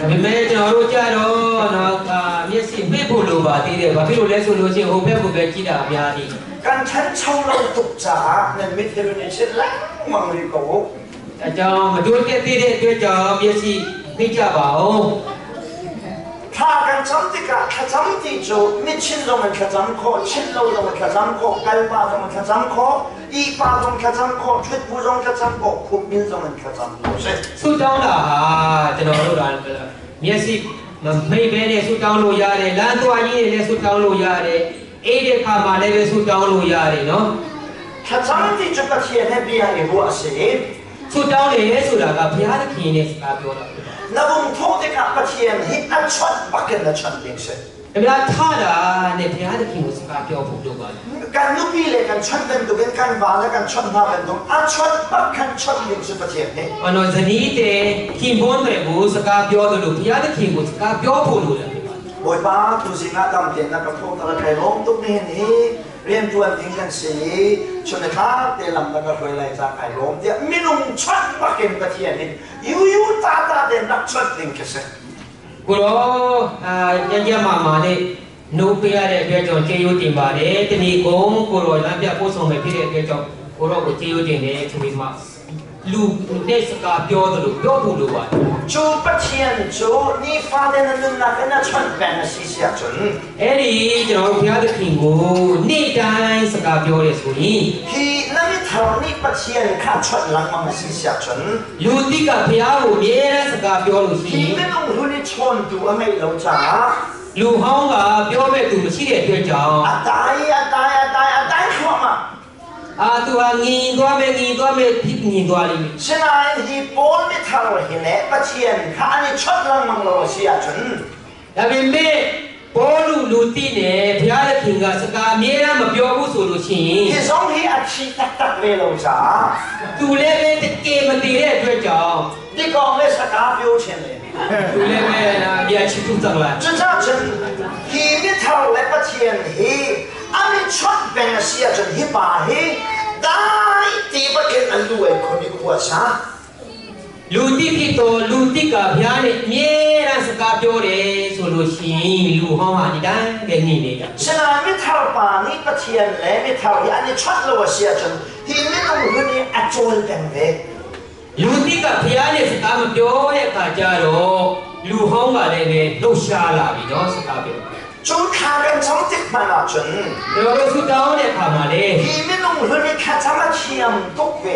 ပေမဲ့ကျွန်တော်တို့ကြတော့နော်အာမျက်စိမှိတ်ဖို့လိုပါသေးတယ်ဘာဖြစ်လို့လဲဆိုလို့ချင်းဟိုဘက်ကိုပဲကြည့်တာအများကြီး ကန်ချန်ချောင်းလုံးတုတ်ချာနမိထေရနေချစ်လမ်းမရီကော အကြောင်းမတို့တက်သေးတဲ့အတွက်ကြောင့်မျက်စိနှိပ်ကြပါဦး 他跟长的个，他长的就没亲中们他长考，亲老中他长考，干巴中他长考，一巴中他长考，全部中他长考，苦民中他长考，是。 ဆုတောင်းတာဟာကျွန်တော်တို့ကမျက်စိမမိတ်ပဲနဲ့ဆုတောင်းလို့ရတယ်လမ်းသွားရင်းနဲ့လည်းဆုတောင်းလို့ရတယ်အေးတဲ့ခါမှာလည်းပဲဆုတောင်းလို့ရတယ်နော် 他长的这个天那边也不是， ဆုတောင်းတယ်ဆိုတာကဘုရားသခင်နဲ့စကားပြောတာဖြစ်ပါတယ် 那我们头的个不天，他一穿不跟他穿定是。 ။ဒါများထတာနဲ့ဘုရားသခင်ကိုစကားပြောဖို့လိုပါတယ် กันนุปีเลยกันชันเป็นตัวเป็นกันวาและกันชันหน้าเป็นตัวอาชันปักกันชันหนึ่งสุปเทียนนี่ ။အနော်ဇနီးတဲ့ခင်ပွန်းတွေကိုစကားပြောသလိုဘုရားသခင်ကိုစကားပြောဖို့လိုတယ်ဖြစ်ပါတယ် บอยป้าตูสิงห์ดำเตียนนะกับพวกตะไคร้ล้มตุกนี่นี่เรียนจวนทิ้งกันสีชนท้าเตลัมตะกะรวยไหลจากไข่ล้มเดียมินุงชันปัก bakin Pathian in yu ta ta den rak chawt ding khi si. ကိုရောအာညညမာမာနဲ့နှုတ်ပေးရတဲ့အတွက်ကြောင့်ကျေးဇူးတင်ပါတယ်တဏီကုံကိုရောလမ်းပြပို့ဆောင်မယ်ဖြစ်တဲ့အတွက်ကြောင့်ကိုရောကိုကျေးဇူးတင်တယ်ဆိုပြီးမှလူနဲ့စကားပြောသလိုပြောဖို့လိုပါတယ် 主 Pathian cu nifa te na nunnak in na chawnh peng a si si ahcun အဲ့ဒီကျွန်တော်တို့ဘုရားသခင်ကိုနေ့တိုင်းစကားပြောရဲဆိုရင် hi na mithar nih Pathian kha chawnh lengmang a si si ahcun လူတိကဘုရားကိုအမြဲတမ်းစကားပြောလို့ရှိ hi ရင် minung hlun i chawntu a ngeih lo caah လူဟောင်းကပြောမဲ့သူမရှိတဲ့အတွက်ကြောင့် a dai a dai a dai a dai thluahmah. အာသူဟာငြင်သွားမယ်ငြင်သွားမယ်ဖြစ်ငြင်သွားလိမ့်မယ် Sinain hi Paul mithar hi le Pathian kha an i chawnh lengmang lo a si ahcun ဒါပေမဲ့ပေါလုလူတိနဲ့ဘုရားသခင်ကစကားအမြဲတမ်းမပြောဘူးဆိုလို့ရှိရင် hi zong hi a thi taktak ve lo caah သူလည်းပဲတကယ်မတည်တဲ့အတွက်ကြောင့် ti kong le saka pio chin le. သူလည်းပဲနာဗျာချစ်သူစလာ Cucaah hi mithar le Pathian hi an i chawnh peng a si ahcun hi pa hi dai ti bakin an lu ai khon i khua sa. လူတိဖြစ်တော့လူတိကဘုရားနဲ့အမြဲတမ်းစကားပြောတယ်ဆိုလို့ရှိရင်လူဟောင်းဟာဒီတိုင်းပဲညင်နေတာ Sinain mithar pa nih Pathian le mithar hi an i chawnh lo a si ahcun hi minung hlun hi a cawl peng ve. လူတိကဘုရားနဲ့စကားမပြောတဲ့အခါကျတော့လူဟောင်းကလည်းပဲလှုပ်ရှားလာပြီနော်စကားပြော Cu thla kan cam tik hmanh ahcun ကျွန်တော်တို့ဆုတောင်းတဲ့အခါမှာလေ hi minung hlun hi thlacam a thiam tuk ve.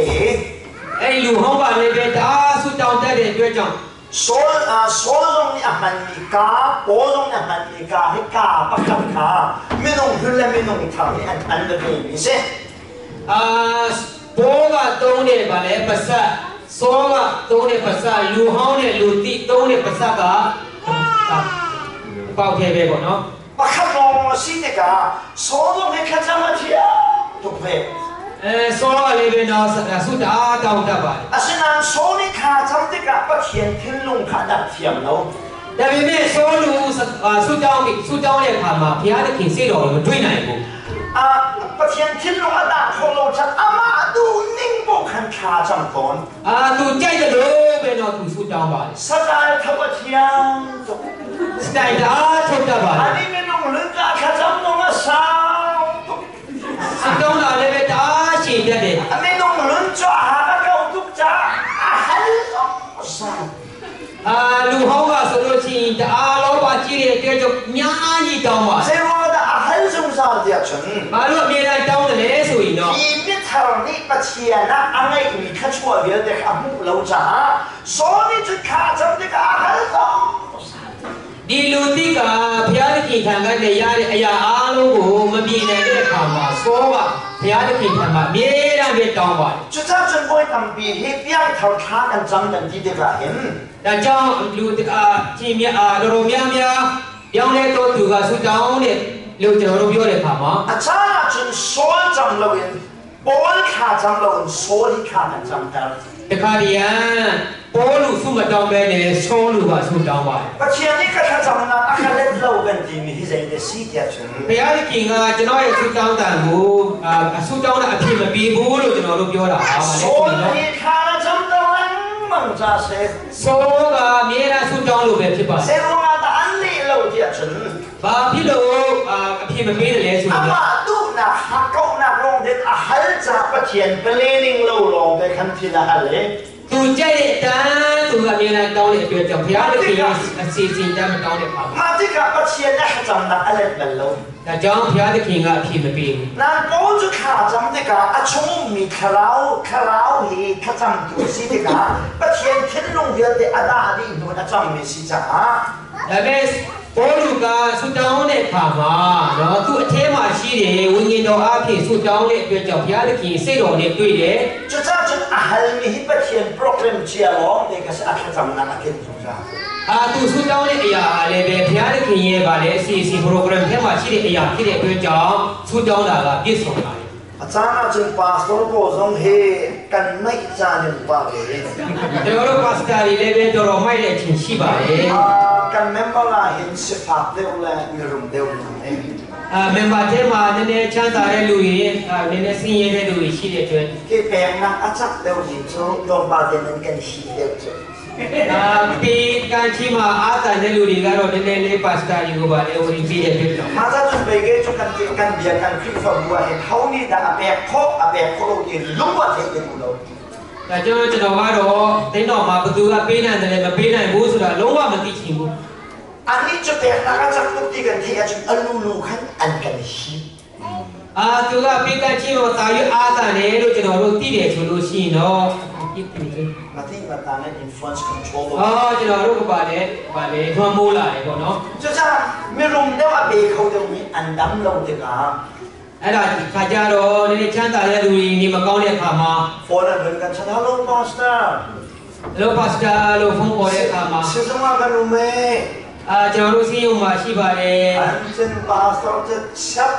အဲ့ဒီလူဟောင်းကလည်းပဲတအားဆုတောင်းတတ်တဲ့အတွက်ကြောင့် Saul Saul zong nih a hmanmi ka, Paul zong nih a hmanmi ka hi ka pakhat kha minung hlun le minung thar nih an hman veve mi si. အာဘောကတုံးတယ်ဗာလဲပစတ်စောကတုံးတယ်ပစတ်လူဟောင်းနဲ့လူတိတုံးတယ်ပစတ်ကပေါက်ခဲ့ပဲပေါ့နော် Pakhat lawng a si tikah Saul zong hi thlacam a thiam tuk ve. အဲစောကလည်းပဲနော်ဆုတအားတောင်းတတ်ပါတယ် Asinain Saul nih thla cam tikah Pathian thinlung kha a rak thiam lo. ဒါပေမဲ့စောလူဆုတောင်းပြီးဆုတောင်းတဲ့အခါမှာဘုရားသခင်စိတ်တော်ကိုမတွေ့နိုင်ဘူး Pathian thinlung a dah kho lo cang amah duh ning paoh khan thla cam tawn. အာသူကြိုက်တယ်လို့ပဲတော့သူဆုတောင်းပါတယ် Sazai tho a thiam tuk. စတိုင်တအားထုတ်တတ်ပါတယ် Ani minung hlun ka thlacam nung a sau tuk. ဆုတောင်းတာလည်းပဲတအားရှည်တတ်တယ် A minung hlun cu a ha a kau tuk caah a hal zong a sau. အာလူဟောင်းကဆိုလို့ရှိရင်တအားလောဘကြီးတဲ့အတွက်ကြောင့်အများကြီးတောင်းပါတယ် Zeiruang dah a hal zungzal tiah cun ဘာလို့အမြဲတမ်းတောင်းတယ်လဲဆိုရင်တော့ hi mithar nih Pathian ah a ngeihmi thluachuah vialte kha a hmuh lo caah Saul nih cun thla cam tikah a hal zong a sau. ဒီလူတိကဘုရားသခင်ထံကနေရတဲ့အရာအားလုံးကိုမမြင်နိုင်တဲ့အခါမှာသောကဘုရားသခင်ထံမှာအမြဲတမ်းပဲတောင်းပါတယ် Cucaah cun voi tampi hi piangthar thla kan cam kan ti tikah hin ဒါကြောင့်လူတကာချင်းမြအာတော်တော်များများပြောင်းလဲတော့သူကဆုတောင်းတဲ့လို့ကျွန်တော်တို့ပြောတဲ့အခါမှာ a caan ahcun Saul cam loin Paul thla cam loin Saul hi thla kan camter. တခါတည်းရန်ပေါလုဆုမတောင်းပဲနဲ့ဆောလူကဆုတောင်းပါတယ် Pathian nih ka thlacamnak a ka let lo kan timi hi zei dah si tiah cun ဘုရားသခင်ကကျွန်တော်ရဲ့ဆုတောင်းတန်ကိုအာဆုတောင်းတာအဖြစ်မပေးဘူးလို့ကျွန်တော်တို့ပြောတာပါလေ Saul hi thla na camter lengmang ca si. ဆောကအမြဲတမ်းဆုတောင်းလို့ပဲဖြစ်ပါတယ် Zeiruang ah dah an leh lo tiah cun ။ဘာဖြစ်လို့အာအဖြစ်မပေးတယ်လဲဆိုတော့ amah duhnak hakkauhnak lawng din a hal caah Pathian planning lo lawng te khan thil a hal i သူကြိုက်တဲ့တန်းသူကအမြဲတမ်းတောင်းတဲ့အတွက်ကြောင့်ဘုရားသခင်ရဲ့အစီအစဉ်တမ်းမတောင်းတဲ့ပါဘူး mah tikah Pathian a thlacamnak a let bal lo. ။ဒါကြောင့်ဘုရားသခင်ကအဖြစ်မပေးဘူး Nan Paul cu thla cam tikah a chung ummi thlarau thlarau hi thlacamtu a si tikah Pathian thinlung vialte a dah dih hnu in a cammi si caah ။ဒါပေမဲ့ပေါလုကဆုတောင်းတဲ့အခါမှာနော်သူအထဲမှာရှိတယ်ဝိညာဉ်တော်အဖြစ်ဆုတောင်းတဲ့အတွက်ကြောင့်ဘုရားသခင်စိတ်တော်နဲ့တွေ့တယ် Cucaah cun a halmi hi Pathian program cia lawng te kha si a thlacamnak a tlin zungzal. အာသူဆုတောင်းတဲ့အရာဟာလည်းပဲဘုရားသခင်ရဲ့ဗာလေအစီအစဉ် program ထဲမှာရှိတဲ့အရာဖြစ်တဲ့အတွက်ကြောင့်ဆုတောင်းတာကပြည့်စုံပါတယ် A caan ahcun pastor pawl zong hi kan naih caan in pa ve. ။ကျွန်တော်တို့ pastor တွေလည်းပဲတော်တော်မိုက်တဲ့အချိန်ရှိပါတယ် Kan member ah hin sifak deuh le mirum deuh hna eh. ။ အာ member ထဲမှာနည်းနည်းချမ်းသာတဲ့လူတွေအာနည်းနည်းဆင်းရဲတဲ့လူတွေရှိတဲ့အတွက် Khi peknak a cak deuhmi cu tlawmpal te nan kan hi deuh cu. အာပေးကမ်းချင်းမှာအာတန်တဲ့လူတွေကတော့နည်းနည်းလေး pastor တွေကိုပါလေဝင်ပြီးတဲ့ဖြစ်တော့ Mah ca cun pei ke cu kan kan bia kan Khrihfabu ah hin ho nih dah a pek khawh a pek khawh lo ti lung a thei ti duh lo. ဒါကြောင့်ကျွန်တော်ကတော့တင်းတော်မှာဘသူကပေးနိုင်တယ်လဲမပေးနိုင်ဘူးဆိုတာလုံးဝမသိချင်ဘူး Annih cu peknak a cak tuk ti kan theih ahcun a lulu khan an kan hip. အာသူကပေးကမ်းချင်းမှာတာရွအာတန်တယ်လို့ကျွန်တော်တို့သိတယ်ဆိုလို့ရှိရင်တော့ Mati mata nan influence control. အော်ကျွန်တော်တို့ကပါလေပါလေထွန်းမိုးလာတယ်ပေါ့နော် Cucaah mirum deuh a pe kho deuhmi an dam lo tikah အဲ့ဒါခါကြတော့နည်းနည်းချမ်းသာတဲ့လူတွေနေမကောင်းတဲ့အခါမှာ phone an vun kan chan, "Hello pastor." လို့ပါစတာလို့ဖုန်းခေါ်တဲ့အခါမှာ Sizung ah kan um ee. အာကျွန်တော်တို့စီးရုံမှာရှိပါတယ် An cun pastor cu chap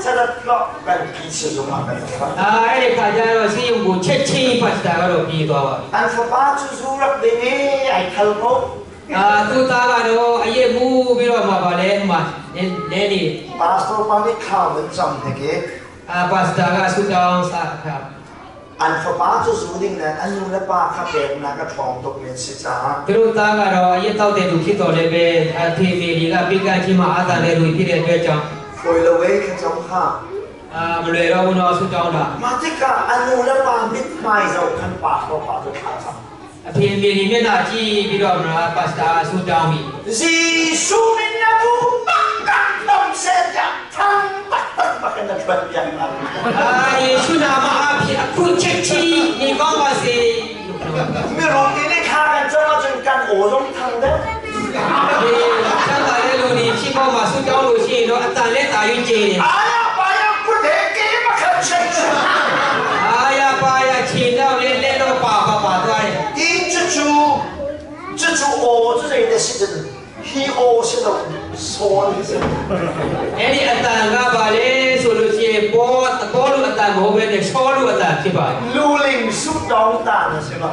charat lo kan pi sizung ah kan um. အာအဲ့ဒီခါကျတော့စီးရုံကိုချက်ချင်းပါစတာကတော့ပြေးသွားပါပြီ An fapa cu zu rak ding ee ai thal ko. အာသူ့သားကတော့အရက်မူးပြီးတော့မှပါလေဟိုမှာနည်းနည်းနေ Pastor pa nih thla vun cam hnik i အာပါစတာကဆူတောင်းစားခါ an fapa cu zu ding nain an nu le pa kha peknak a ṭhawng tuk men si caah သူတို့သားကတော့အရက်တောက်တဲ့လူဖြစ်တော်လည်းပဲအဖေမေတွေကပိကချင်းမှာအာတန်တဲ့လူဖြစ်တဲ့အတွက်ကြောင့် fawi lo ee thlacam kha. အာမလွယ်တော့ဘူးတော့ဆူတောင်းတာ Mah tikah a nu le pa mithmai zoh khan pastor pa cu thla cam. အဖေမေတွေမျက်နှာကြည့်ပြီးတော့မလားပါစတာဆူတောင်းပြီ Jesuh min na du bak kan dam seh tiah thang taktak bak in na ṭuan piak hna. အာယေရှုနာမအဖြစ်အခုချက်ချင်းနေကောင်းပါစေလို့ပြောတယ် Mirum nih nih thla kan cam ahcun kan aw zong thang deuh. ဒီချမ်းသာတဲ့လူတွေဖြစ်ပေါ်မှာဆူတောင်းလို့ရှိရင်တော့အတန်နဲ့တာရွကျင်းတယ် Aya paya kut he ke ma khat chek. အာရပါရခြေတော့လေလက်တော့ပါပါပါသွားတယ် I cucu cucu aw cu zei dah si cun hi aw si lo sawn hi si. အဲ့ဒီအတန်ကပါလေဆိုလို့ရှိရင်ပေါ်ပေါ်လို့အတန်မဟုတ်ဘဲနဲ့ချောလို့အတန်ဖြစ်ပါတယ် Luling su dong ta na si ma.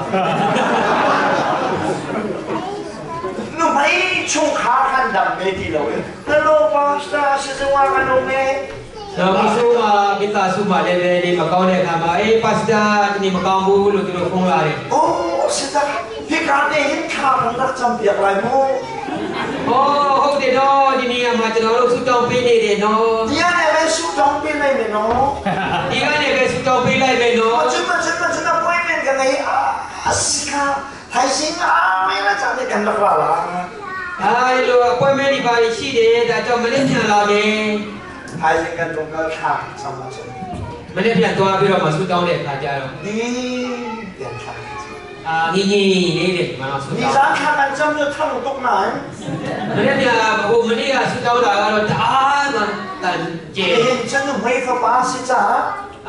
Nu mei chung kha kan dam me ti lo e. Hello pastor si zung wa kan um e. တော့မဆိုးမှာမိသားစုမှာလည်းပဲဒီမကောင်းတဲ့အခါမှာအေးပါစတာဒီနေ့မကောင်းဘူးလို့သူတို့ဖုန်းလာတယ် Oh si ta hi ka te hin tha kan rak cam piak lai mu. ။အော်ဟုတ်တယ်တော့ဒီနေရာမှာကျွန်တော်တို့ဆူတောင်းပေးနေတယ်နော် Tia ne ve su dong pin lai me no. ။ဒီကနေပဲဆူတောင်းပေးလိုက်မယ်နော် ကျမကျမကျမ appointment ကငယ်အာစကာထိုင်စင်အာမင်းလာချတဲ့ကန်တော့လာ ။အဲဒီလို appointment တွေပါရှိတယ်ဒါကြောင့်မနေ့ပြန်လာမယ် ထိုင်စင်ကတော့ကခါဆမ်းပါစ ။မနေ့ပြန်သွားပြီးတော့မှဆူတောင်းတဲ့အခါကျတော့ ဒီပြန်ခါ အာငင်းငင်းလေးတယ်ဒီမှာဆူ ဒီ တောင်း စားခါကန်ချမ်းလို့ထမ်းတော့နိုင် ။မနေ့ပြန်ဟိုမနေ့ကဆူတောင်းတာကတော့တအားမှတန်ကျဲ ဟင်ချမ်းမေးဖပါစီချာ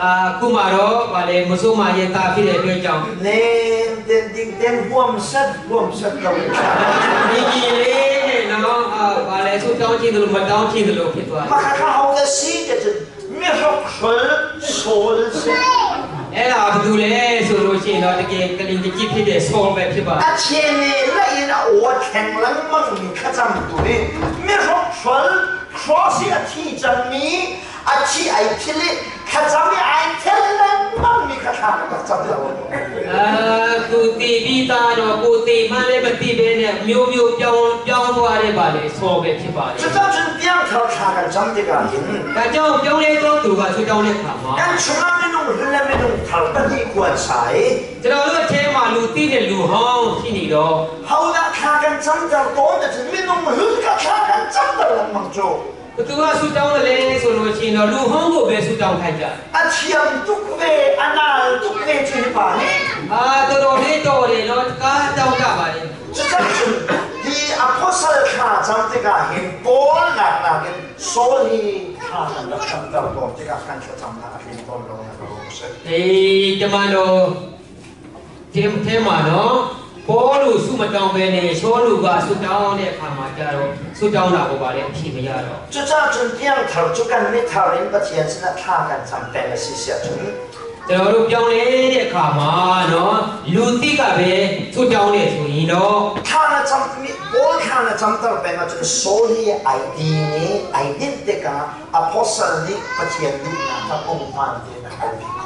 အာခုမှတော့ဗာလေမဆိုးမရဲ့တာဖြစ်တဲ့အတွက်ကြောင့် နေတဲ့ဒီတဲ့ဝမ်ဆက်ဝမ်ဆက်တော့ ငင်းငင်းလေးနဲ့နော်အာဗာလေဆူတောင်းချင်းတယ်လို့မတောင်းချင်းတယ်လို့ဖြစ်သွားတယ် မခါခါဟောတဲ့စီတဲ့မြေရောက်ဆွဲဆိုလစီ အဲ့ဒါဘာလို့လဲဆိုလို့ရှိရင်တော့တကယ်ကလင်တကြီးဖြစ်တဲ့ soul ပဲဖြစ်ပါ အချင်းနေလိုက်ရင်ဝတ်ထင်လမ်းမခါချမ်းတူနေမြေရောက်ဆွဲ cross အထီချမ်းမီအချီအိုက်ဖြစ်လေခါချမ်းမီအိုက်ထင်လမ်းမမီခါချမ်းတော့ချမ်းတော့ အာသူတီပြီးသားတော့ကိုတီမှလည်းမသိပဲနဲ့မျိုးမျိုးပြောင်းပြောင်းသွားတဲ့ပါလေ soul ပဲဖြစ်ပါတယ် 这张真两条查看长的个人， ဒါကြောင့်ပြောင်းလဲတော့သူကဆွတောင်းတဲ့ခါမှာ 俺从来没弄，从来没弄，他不的棺材， ကျွန်တော်တို့အထဲမှာလူသိတဲ့လူဟောင်းရှိနေတော့ 后来查看长的多的是没弄，后个查看长的人忙做， ဘသူကဆွတောင်းတယ်လဲဆိုလို့ရှိရင်တော့လူဟောင်းကိုပဲဆွတောင်းခိုင်းကြ 啊，天都为啊那都为这把呢， အာတော်တော်လေးတော်တယ်နော်ကားတောင်းကြပါလေ 这张真，你阿婆说查长这个很多那那跟所以查看的长的多，这个看出长那很多了那个是。 ဒီတမန်တော်ဒီထဲမှာနော်ပေါ်လို့ဆုမတောင်းပဲနဲ့ရှောလူကဆုတောင်းတဲ့အခါမှာကြတော့ဆုတောင်းတာကိုပါလေအဖြစ်မရတော့ 这张真两头就跟没头人把天生的查看长白了是写成。ကျွန်တော်တို့ပြောင်းလဲတဲ့အခါမှာနော်လူတိကပဲဆုတောင်းတယ်ဆိုရင်တော့ 他呢怎我看了怎得病啊？就是所以爱弟呢，爱弟的个 apostle 呢，不见你那他公办的那个皮壳。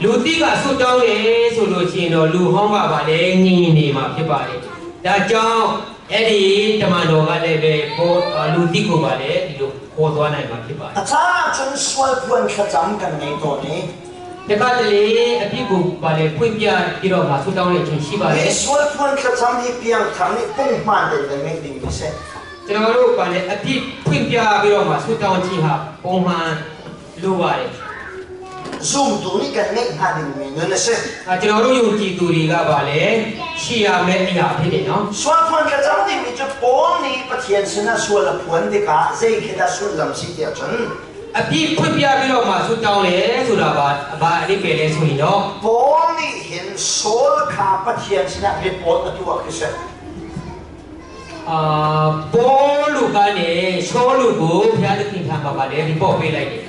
လူတိကဆုတောင်းတယ်ဆိုလို့ရှိရင်တော့လူဟောင်းကပါလေညင်နေမှာဖြစ်ပါတယ်ဒါကြောင့်အဲ့ဒီတမန်တော်ကလည်းပဲပေါ်လူတိကိုပါလေဒီလိုခေါ်သွားနိုင်မှာဖြစ်ပါတယ် 啊，他真说不能怎跟你多呢？ တခါတလေအပြစ်ကိုပါလေဖွင့်ပြပြီးတော့မှဆုတောင်းတဲ့အချိန်ရှိပါတယ် 你说不能怎你变成你公办的人没定义噻？ ကျွန်တော်တို့ပါလေအပြစ်ဖွင့်ပြပြီးတော့မှဆုတောင်းခြင်းဟာပုံမှန်လိုပါတယ် zoom တူ你跟你哈的没人噻？ အဲကျွန်တော်တို့ယုံကြည်သူတွေကပါလေရှိရမယ့်အရာဖြစ်တယ်နော် 说不能怎的你就帮你不天生那说了不的个，谁给他说人是点真？ အပြစ်ဖွင့်ပြပြီးတော့မှဆုတောင်းတယ်ဆိုတာပါဘာအဓိပ္ပာယ်လဲဆိုရင်တော့ 帮你很说卡不天生那 report 的多可是。 အာပေါ်လူကနေရှောလူကိုဘုရားသခင်ထံမှာပါလေ report ပေးလိုက်တယ်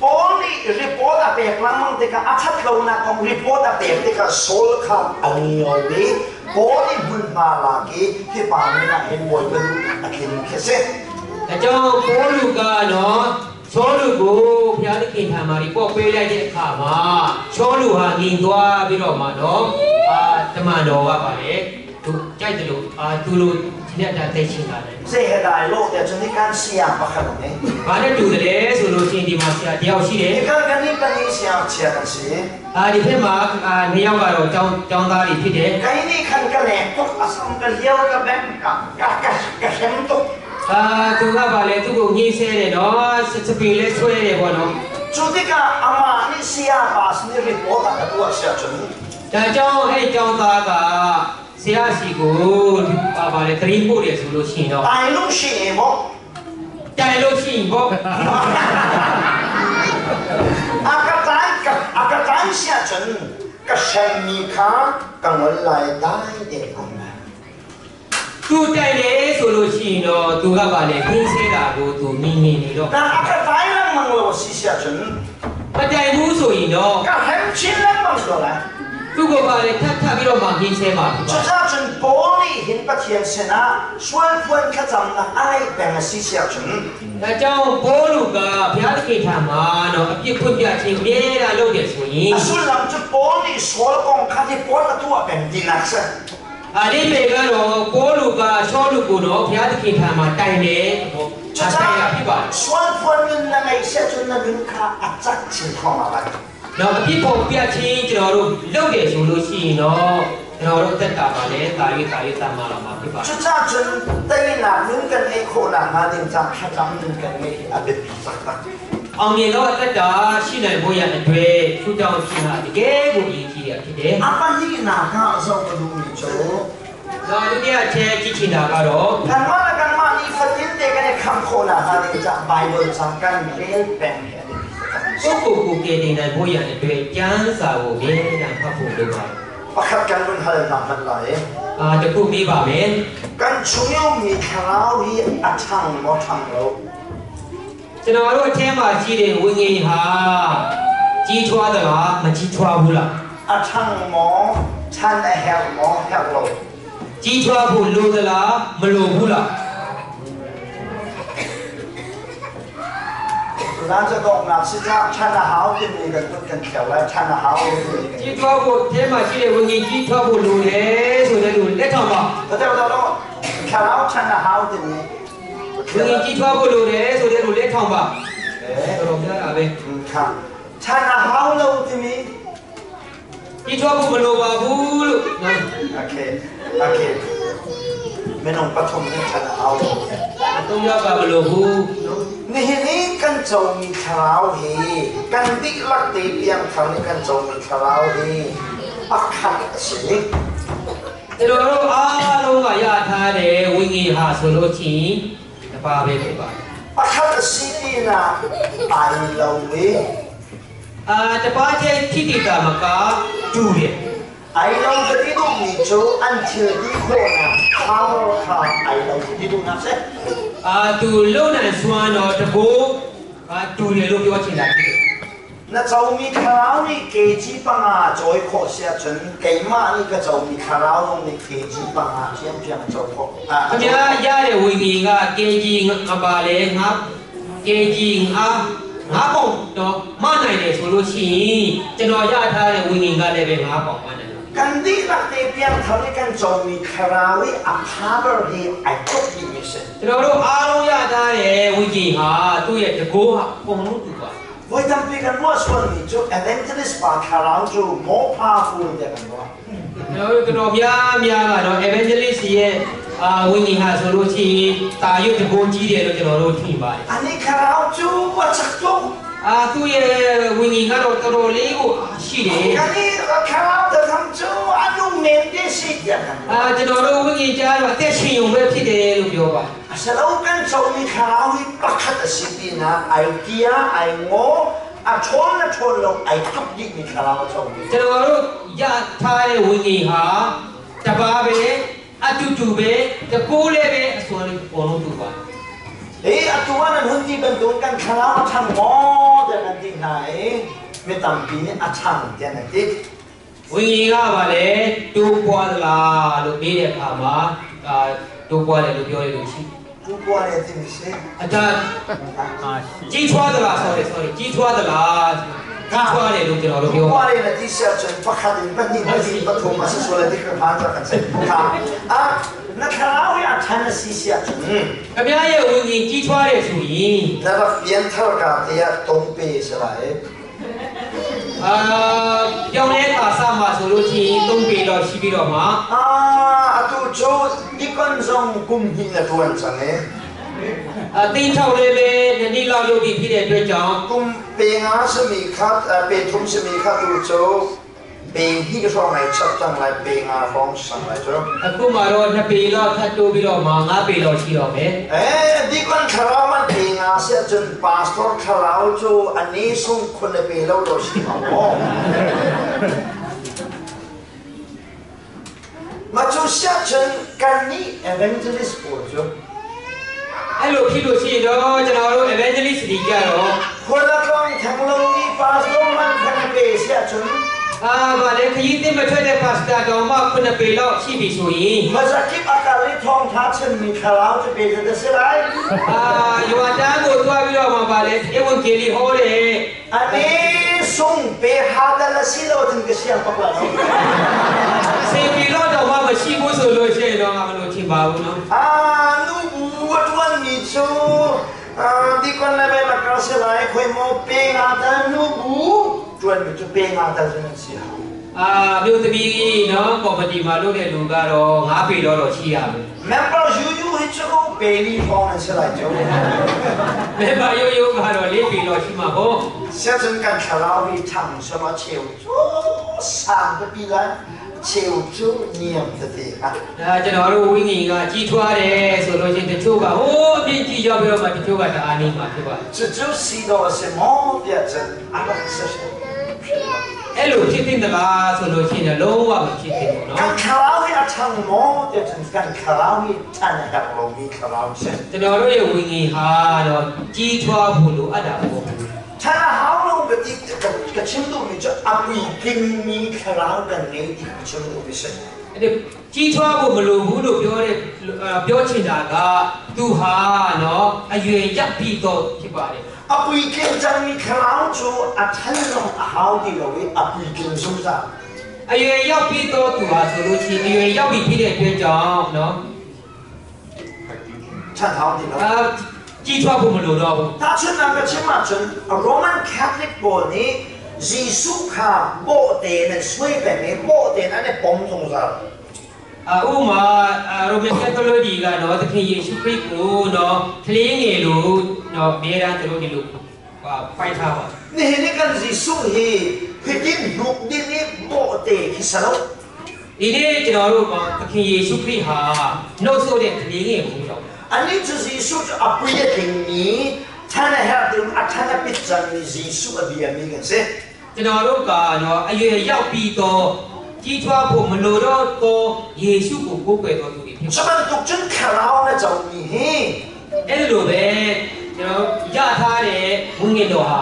帮你 report 啊，别人问这个啊，出路那讲 report 啊，别这个说卡哎呦喂，帮你问马拉给，去把你那很我们啊听可是。 အကြောင်းပေါ်လူကနော်ရှောလူကိုဘုရားသခင်ထံမှာ report ပေးလိုက်တဲ့အခါမှာရှောလူဟာငြိမ်သွားပြီးတော့မှနော်အာတမန်တော်ကပါလေသူကြိုက်တယ်လို့အာသူလိုဒီနေ့တာသိချင်တာလေ 这个大陆的真的干事啊，不可能的。 ဘာနဲ့တူတယ်လဲဆိုလို့ရှိရင်ဒီမှာဆရာတယောက်ရှိတယ် 你看看你跟你想切的是， အာဒီဖက်မှာအာနှစ်ယောက်ကတော့ចောင်းចောင်းသားတွေဖြစ်တယ် 跟你看个脸，不阿三个撩个边，个个个个什么都， အာသူကပါလေသူ့ကိုညှင်းဆဲတယ်နော်စပင်လဲဆွဲတယ်ပေါ့နော် 就这个阿妈你是啊，把是你 report 个多少准？ ဒါကြောင့်အဲ့ចောင်းသားကဆရာစီကိုပါပါလေတရင်ပို့တယ်ဆိုလို့ရှိရင်တော့ 大陆是么？ တိုင်လို့ရှိရင်ပေါ့ 阿个咱个阿个咱下准，个神秘卡跟我来带点工啊。 သူတိုင်တယ်ဆိုလို့ရှိရင်တော့သူကပါလေညှင်းဆဲတာကိုသူမြင်မြင်နေတော့ 那阿个咱人问了我是下准， မတိုင်ဘူးဆိုရင်တော့ 个很亲人问过来。 သူ့ကိုပါလေထပ်ထပ်ပြီးတော့မှညှင်းဆဲမှာဖြစ် 就 ပါ 这阵玻璃很不天生啊，水分可怎那爱变个是下准。 ဒါကြောင့်ဘောလူကဘုရားသခင်ထံမှာတော့အပြစ်ဖွင့်ပြခြင်းအမြဲတမ်းလုပ်တယ်ဆိုရင် 啊，虽然这玻璃说讲，他的玻璃多变的那是。 အလေးပေကတော့ဘောလူကရှောလူကိုတော့ဘုရားသခင်ထံမှာတိုင်တယ်ဟော 就 တိုင်တာဖြစ်ပါတယ် 这水分那个下准那轮卡啊，扎情况嘛来。 ။တော့အပြစ်ပေါ်ပြချင်းကျွန်တော်တို့လုပ်တယ်ဆိုလို့ရှိရင်တော့ကျွန်တော်တို့တက်တာပါလေတာရွတာရွတာမှာလာမှာဖြစ်ပါတယ် 就这阵对那轮跟那可能那点扎，他咱们跟那啊别扎的。 ။အောင်မြင်တော့အသက်တာရှိနိုင်ဖို့ရတဲ့အတွက်သူတောင်းခြင်းဟာတကယ်ကိုအရေးကြီးတယ်ဖြစ်တယ် 阿爸你哪个做不如你做？ ။နောက်ဒုတိယချက်ကြည့်ချင်တာကတော့ 干嘛了干嘛？你发点这个你看可能那点扎，白文章干连变的。 ကိုယ့်ကိုယ်ကိုယ်ကယ်တင်နိုင်ဖို့ရတဲ့အတွက်ကျမ်းစာကိုအမြဲတမ်းဖတ်ဖို့လိုပါတယ် 我看干问他哪门来？ ။အာတခုပြီးပါမယ် 干重要米卡拉伊阿唱没唱喽？ ။ကျွန်တော်တို့အထက်မှာရှိတဲ့ဝိညာဉ်ဟာကြီးထွားသလားမကြီးထွားဘူးလား 阿唱没唱的响没响喽？ ။ကြီးထွားဖို့လိုသလားမလိုဘူးလား 咱这个那是讲唱的好的那个都跟跳来唱的好的 ။ကြီးထွားဖို့အထဲမှာရှိတဲ့ဝိညာဉ်ကြီးထွားဖို့လိုတယ်ဆိုတဲ့လူလက်ထောင်ပါ 那对不对？跳老唱的好的呢？ ဝိညာဉ်ကြီးထွားဖို့လိုတယ်ဆိုတဲ့လူလက်ထောင်ပါ 哎， တော်တော်များတာပဲ 嗯，看唱的好喽的呢 ။ကြီးထွားဖို့မလိုပါဘူးလို့နော် ？OK OK，没弄不同的唱的好喽。 အသုံးရောက်ကမလိုဘူး 你你跟做米跳老去，跟你落地边头你跟做米跳老去，啊看是。 ။ကျွန်တော်တို့အားလုံးကရထားတဲ့ဝိညာဉ်ဟာဆိုလို့ရှိရင်တပါးပဲဖြစ်ပါတယ် 啊看是的呢，大楼的。 ။အာတပါးချင်းထိတိတာမကတူတယ် 爱老的这种你就按照你可能，他他爱老的这种那些， ။အာသူလုံနိုင်စွမ်းတော့တကိုးအာတူတယ်လို့ပြောချင်တာဖြစ်တယ်။ Na comi thlarau nih kg panga cawi khawh si ahcun keimah nih ka comi thlarau zong nih kg panga ṭhiamṭhiam a co khawh. Ya ya le wini nga kg nga ba le nga kg ငါငါပေါင်တော့မနိုင်တယ်ဆိုလို့ရှိရင်ကျွန်တော်ရထားတဲ့ဝိညာဉ်ကလည်းပဲငါပေါင်မနိုင် Kan dihlak te piangthar i kan comi thlarau i a power hi ai tluk dihmi si. ကျွန်တော်တို့အားလုံးရထားတဲ့ဝိညာဉ်ဟာသူ့ရဲ့တကိုးဟာအကုန်လုံးတူပါ Voi tampi kan ruah sualmi cu evangelist pa thlarau cu more powerful tiah kan ruah. ကျွန်တော်တို့တော်တော်များများကတော့ evangelist ရဲ့အာဝိညာဉ်ဟာဆိုလို့ရှိရင်တာရွတ်တကိုးကြီးတယ်လို့ကျွန်တော်တို့ထင်ပါတယ် Ani thlarau cu a cak tuk. အာသူ့ရဲ့ဝိညာဉ်ကတော့တော်တော်လေးကိုရှိတယ် Kan i thlarau tatham cu a nung men te si tiah kan အာ ruah. ကျွန်တော်တို့ဝိညာဉ်ကြားတော့အသက်ရှင်ုံပဲဖြစ်တယ်လို့ပြောပါတယ် Asalo kan comi thlarau hi pakhat a si pinah ai kia, ai ngo, a ṭhawn le ṭhawn lo ai tluk dihmi thlarau a comi. ကျွန်တော်တို့ရထားတဲ့ဝိညာဉ်ဟာတပါးပဲအတူတူပဲတကိုးလည်းပဲအစွမ်းလေးအကုန်လုံးတူပါတယ် Hi atu ah nan hun ti bantuk kan thlarau a ṭhang maw tiah kan ti hna i mi tampi nih a ṭhang tiah nan ti. ဝိညာဉ်ကပါလေတိုးပွားသလားလို့မေးတဲ့အခါမှာအာတိုးပွားတယ်လို့ပြောရလို့ရှိ Tuပွားတယ်ti mi si. အတာကြီးထွားသလား sorry sorry ကြီးထွားသလားကြီးထွားတယ်လို့ကျွန်တော်တို့ Tu ပြော ပွားတယ်na ti si ahcun pakhat in pahnih pali pathum a si sual lai ti ka phan cak kan si. Kha ah na thlarau hi a ṭhan a si si ahcun အများရဲ့ဝိညာဉ်ကြီးထွားတယ်ဆိုရင် na rak pianthar ka tiah tongpe si lai. အာပြောင်းလဲခါစမှာဆိုလို့ရှိရင်၃ပေတော့ရှိပြီးတော့မှ Ah, atu cu nikon zong kum hnih na ṭuan cang i အတင်းထောက်လေးပဲနည်းနည်းလောက်လုပ်ပြီးဖြစ်တဲ့အတွက်ကြောင့် kum pe nga sami kha pe thum sami kha tu cu pe hi hrawng ai chap cang lai pe nga hrawng sang lai cu. အခုမှတော့2ပေလောက်ထပ်တိုးပြီးတော့မှ5ပေလောက်ရှိတော့မယ် Eh, dikon thlarau man pe nga si ahcun pastor thlarau cu ani sung khun le pe lo lo si ma maw. Ma cu si ahcun kannih evangelist pawl cu အဲ့လိုဖြစ်လို့ရှိရင်တော့ကျွန်တော်တို့ evangelist တွေကြတော့ khual a tlawng theng lomi pastor man khan pe si ahcun အာဗာလေခရီးတင်မထွက်တဲ့ pastor တော်မှ9ပေလောက်ရှိပြီဆိုရင် mazakip a kal i thawngtha chimmi thlarau cu pe zat a si lai. အာယွာတန်းကိုတွားပြီးတော့မှဗာလေဧဝံဂေလိဟောတယ် Ani sung pe hadal a si lo tin ka siang pak la no. စေပေလောက်တော့မှမရှိဘူးဆိုလို့ရှိရင်တော့ငါမလို့ချင်ပါဘူးနော် Ah, nu bu a tuan mi cu ah dikon le bai lakar si lai khoi mo pe nga ta nu bu tuan mi cu pe nga ta cu nan si hau. အာမြို့သမီးနော်ကော်မတီမှာလုပ်တဲ့လူကတော့9ပေလောက်တော့ရှိရမယ် Member yu yu hi cu pe li hrawng nan si lai cu. မေပါရိုးရိုးကတော့၄ပေလောက်ရှိမှာပေါ့ Siacun kan thlarau hi ṭhang selaw cheu cu sang pipi lai cheu cu niam tete kha. ဒါကျွန်တော်တို့ဝိညာဉ်ကကြီးထွားတယ်ဆိုလို့ရှိရင်တချို့ကဟိုးအပြင်းကြီးရောက်ပြီးတော့မှတချို့ကတအားနေမှာဖြစ်ပါတယ် Cucu si dawh a si maw tiah cun a rak si hrim. အဲ့လိုဖြစ်တင်သလားဆိုလို့ရှိရင်လုံးဝမဖြစ်တင်ဘူးနော် Kan thlarau hi a ṭhang maw tiah cun kan thlarau hi ṭhan a herh lomi thlarau a si. ကျွန်တော်တို့ရဲ့ဝိညာဉ်ဟာတော့ကြီးထွားဖို့လိုအပ်တာပေါ့ Ṭhan a hau lo ka ti ka chim duhmi cu a puitlingmi thlarau kan ngei ti ka chim duhmi si. အဲ့ဒီကြီးထွားဖို့မလိုဘူးလို့ပြောတဲ့ပြောချင်တာကသူဟာနော်အရွယ်ရပ်ပြီးတော့ဖြစ်ပါတယ် A puitling cangmi thlarau cu a ṭhan zong a hau ti lo i a puitling zungzal. အရွယ်ရောက်ပြီးတော့သူဟာဆိုလို့ရှိရင်အရွယ်ရောက်ပြီးဖြစ်တဲ့အတွက်ကြောင့်နော် Ṭhan hau ti lo. အာကြီးထွားဖို့မလိုတော့ဘူး Tahchunhnak ka chim ahcun Roman Catholic pawl nih Jesuh kha bawhte in an suai peng i bawhte in an i pom zungzal. အာဥမာရိုမန်ကက်သလစ်တွေကနော်သခင်ယေရှုခရစ်ကိုနော်ကလေးငယ်လို့နော်အများအားသူတို့ဒီလိုဟာဖိုက်ထားပါ Nihin i kan Jesuh hi hitin hnuk ding i bawhte khi si lo. ဒီနေ့ကျွန်တော်တို့ကသခင်ယေရှုခရစ်ဟာနှုတ်ဆိုတဲ့ကလေးငယ်ကိုတော့ Anih cu Jesuh cu a pui a tlingmi, ṭhan a herh ding a ṭhan a pit cangmi Jesuh a biami kan si. ကျွန်တော်တို့ကနော်အရွယ်ရောက်ပြီးတော့ကြီးထွားဖို့မလိုတော့တော့ယေရှုကိုကိုးကွယ်တော်သူတွေဖြစ် Cu bantuk cun thlarau na comi hi အဲ့လိုပဲကျွန်တော်ရထားတဲ့ဝိညာဉ်တော်ဟာ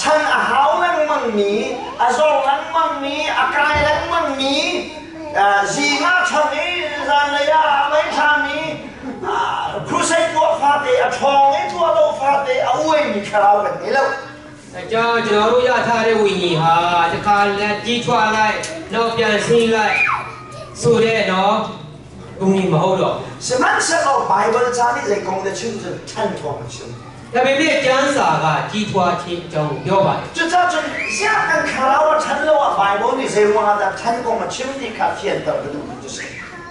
ṭhan a hau lengmang lengmangmi, a zor lengmangmi, a kai lengmangmi, zing ah ṭhang i zanlei ah a mei ṭhami, crusade tuah fate, a ṭhawng i tuah lo fate a uaimi thlarau kan ngei lo. အကြောင်းကျွန်တော်တို့ရထားတဲ့ဝိညာဉ်ဟာတခါလက်ကြီးထွားလိုက်နောက်ပြန်ဆင်းလိုက်ဆိုတဲ့နော်ဝိညာဉ်မဟုတ်တော့ Sihmanhsehlaw Baibal ca nih zei kong dah chim cu ṭhan kong a chim. ဒါပေမဲ့ကျမ်းစာကကြီးထွားခြင်းအကြောင်းကိုပြောပါတယ် Cucaah cun ziah kan thlarau a ṭhan lo ah Baibal nih zei ruangah dah ṭhan kong a chim ti kha fianter ka duhmi cu si.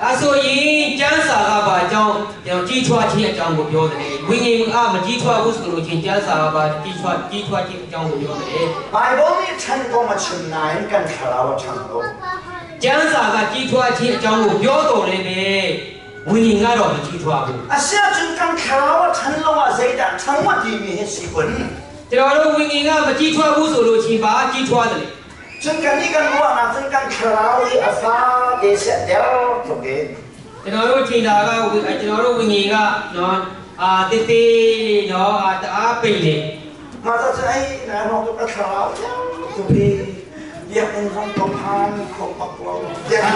အဲဆိုရင်ကျမ်းစာကဘာကြောင့်ကျွန်တော်ကြီးထွားခြင်းအကြောင်းကိုပြောတယ်ဝိညာဉ်ကမကြီးထွားဘူးဆိုလို့ချင်းကျမ်းစာကဘာကြီးထွားကြီးထွားခြင်းအကြောင်းကိုပြောတယ် Baibal nih ṭhan kong a chim nain kan thlarau a ṭhang lo. ကျမ်းစာကကြီးထွားခြင်းအကြောင်းကိုပြောတော်လည်းပဲဝိညာဉ်ကတော့မကြီးထွားဘူး Asiahcun kan thlarau a ṭhan lo ah zeidah ṭhang a timi hi si kun. ကျွန်တော်တို့ဝိညာဉ်ကမကြီးထွားဘူးဆိုလို့ချင်းဘာကြီးထွားတယ်လဲ Cun kannih kan ruahnak cun kan thlarau hi a fa te seh der tluk in ကျွန်တော်တို့ထင်တာကကျွန်တော်တို့ဝိညာဉ်ကနော်အာတေးသေးလေးနော်အာတအားပိတ်လေ Mah cun ei na ruang tu ka thlarau tuk i biakinn zong ka phan kho bak lo. အာ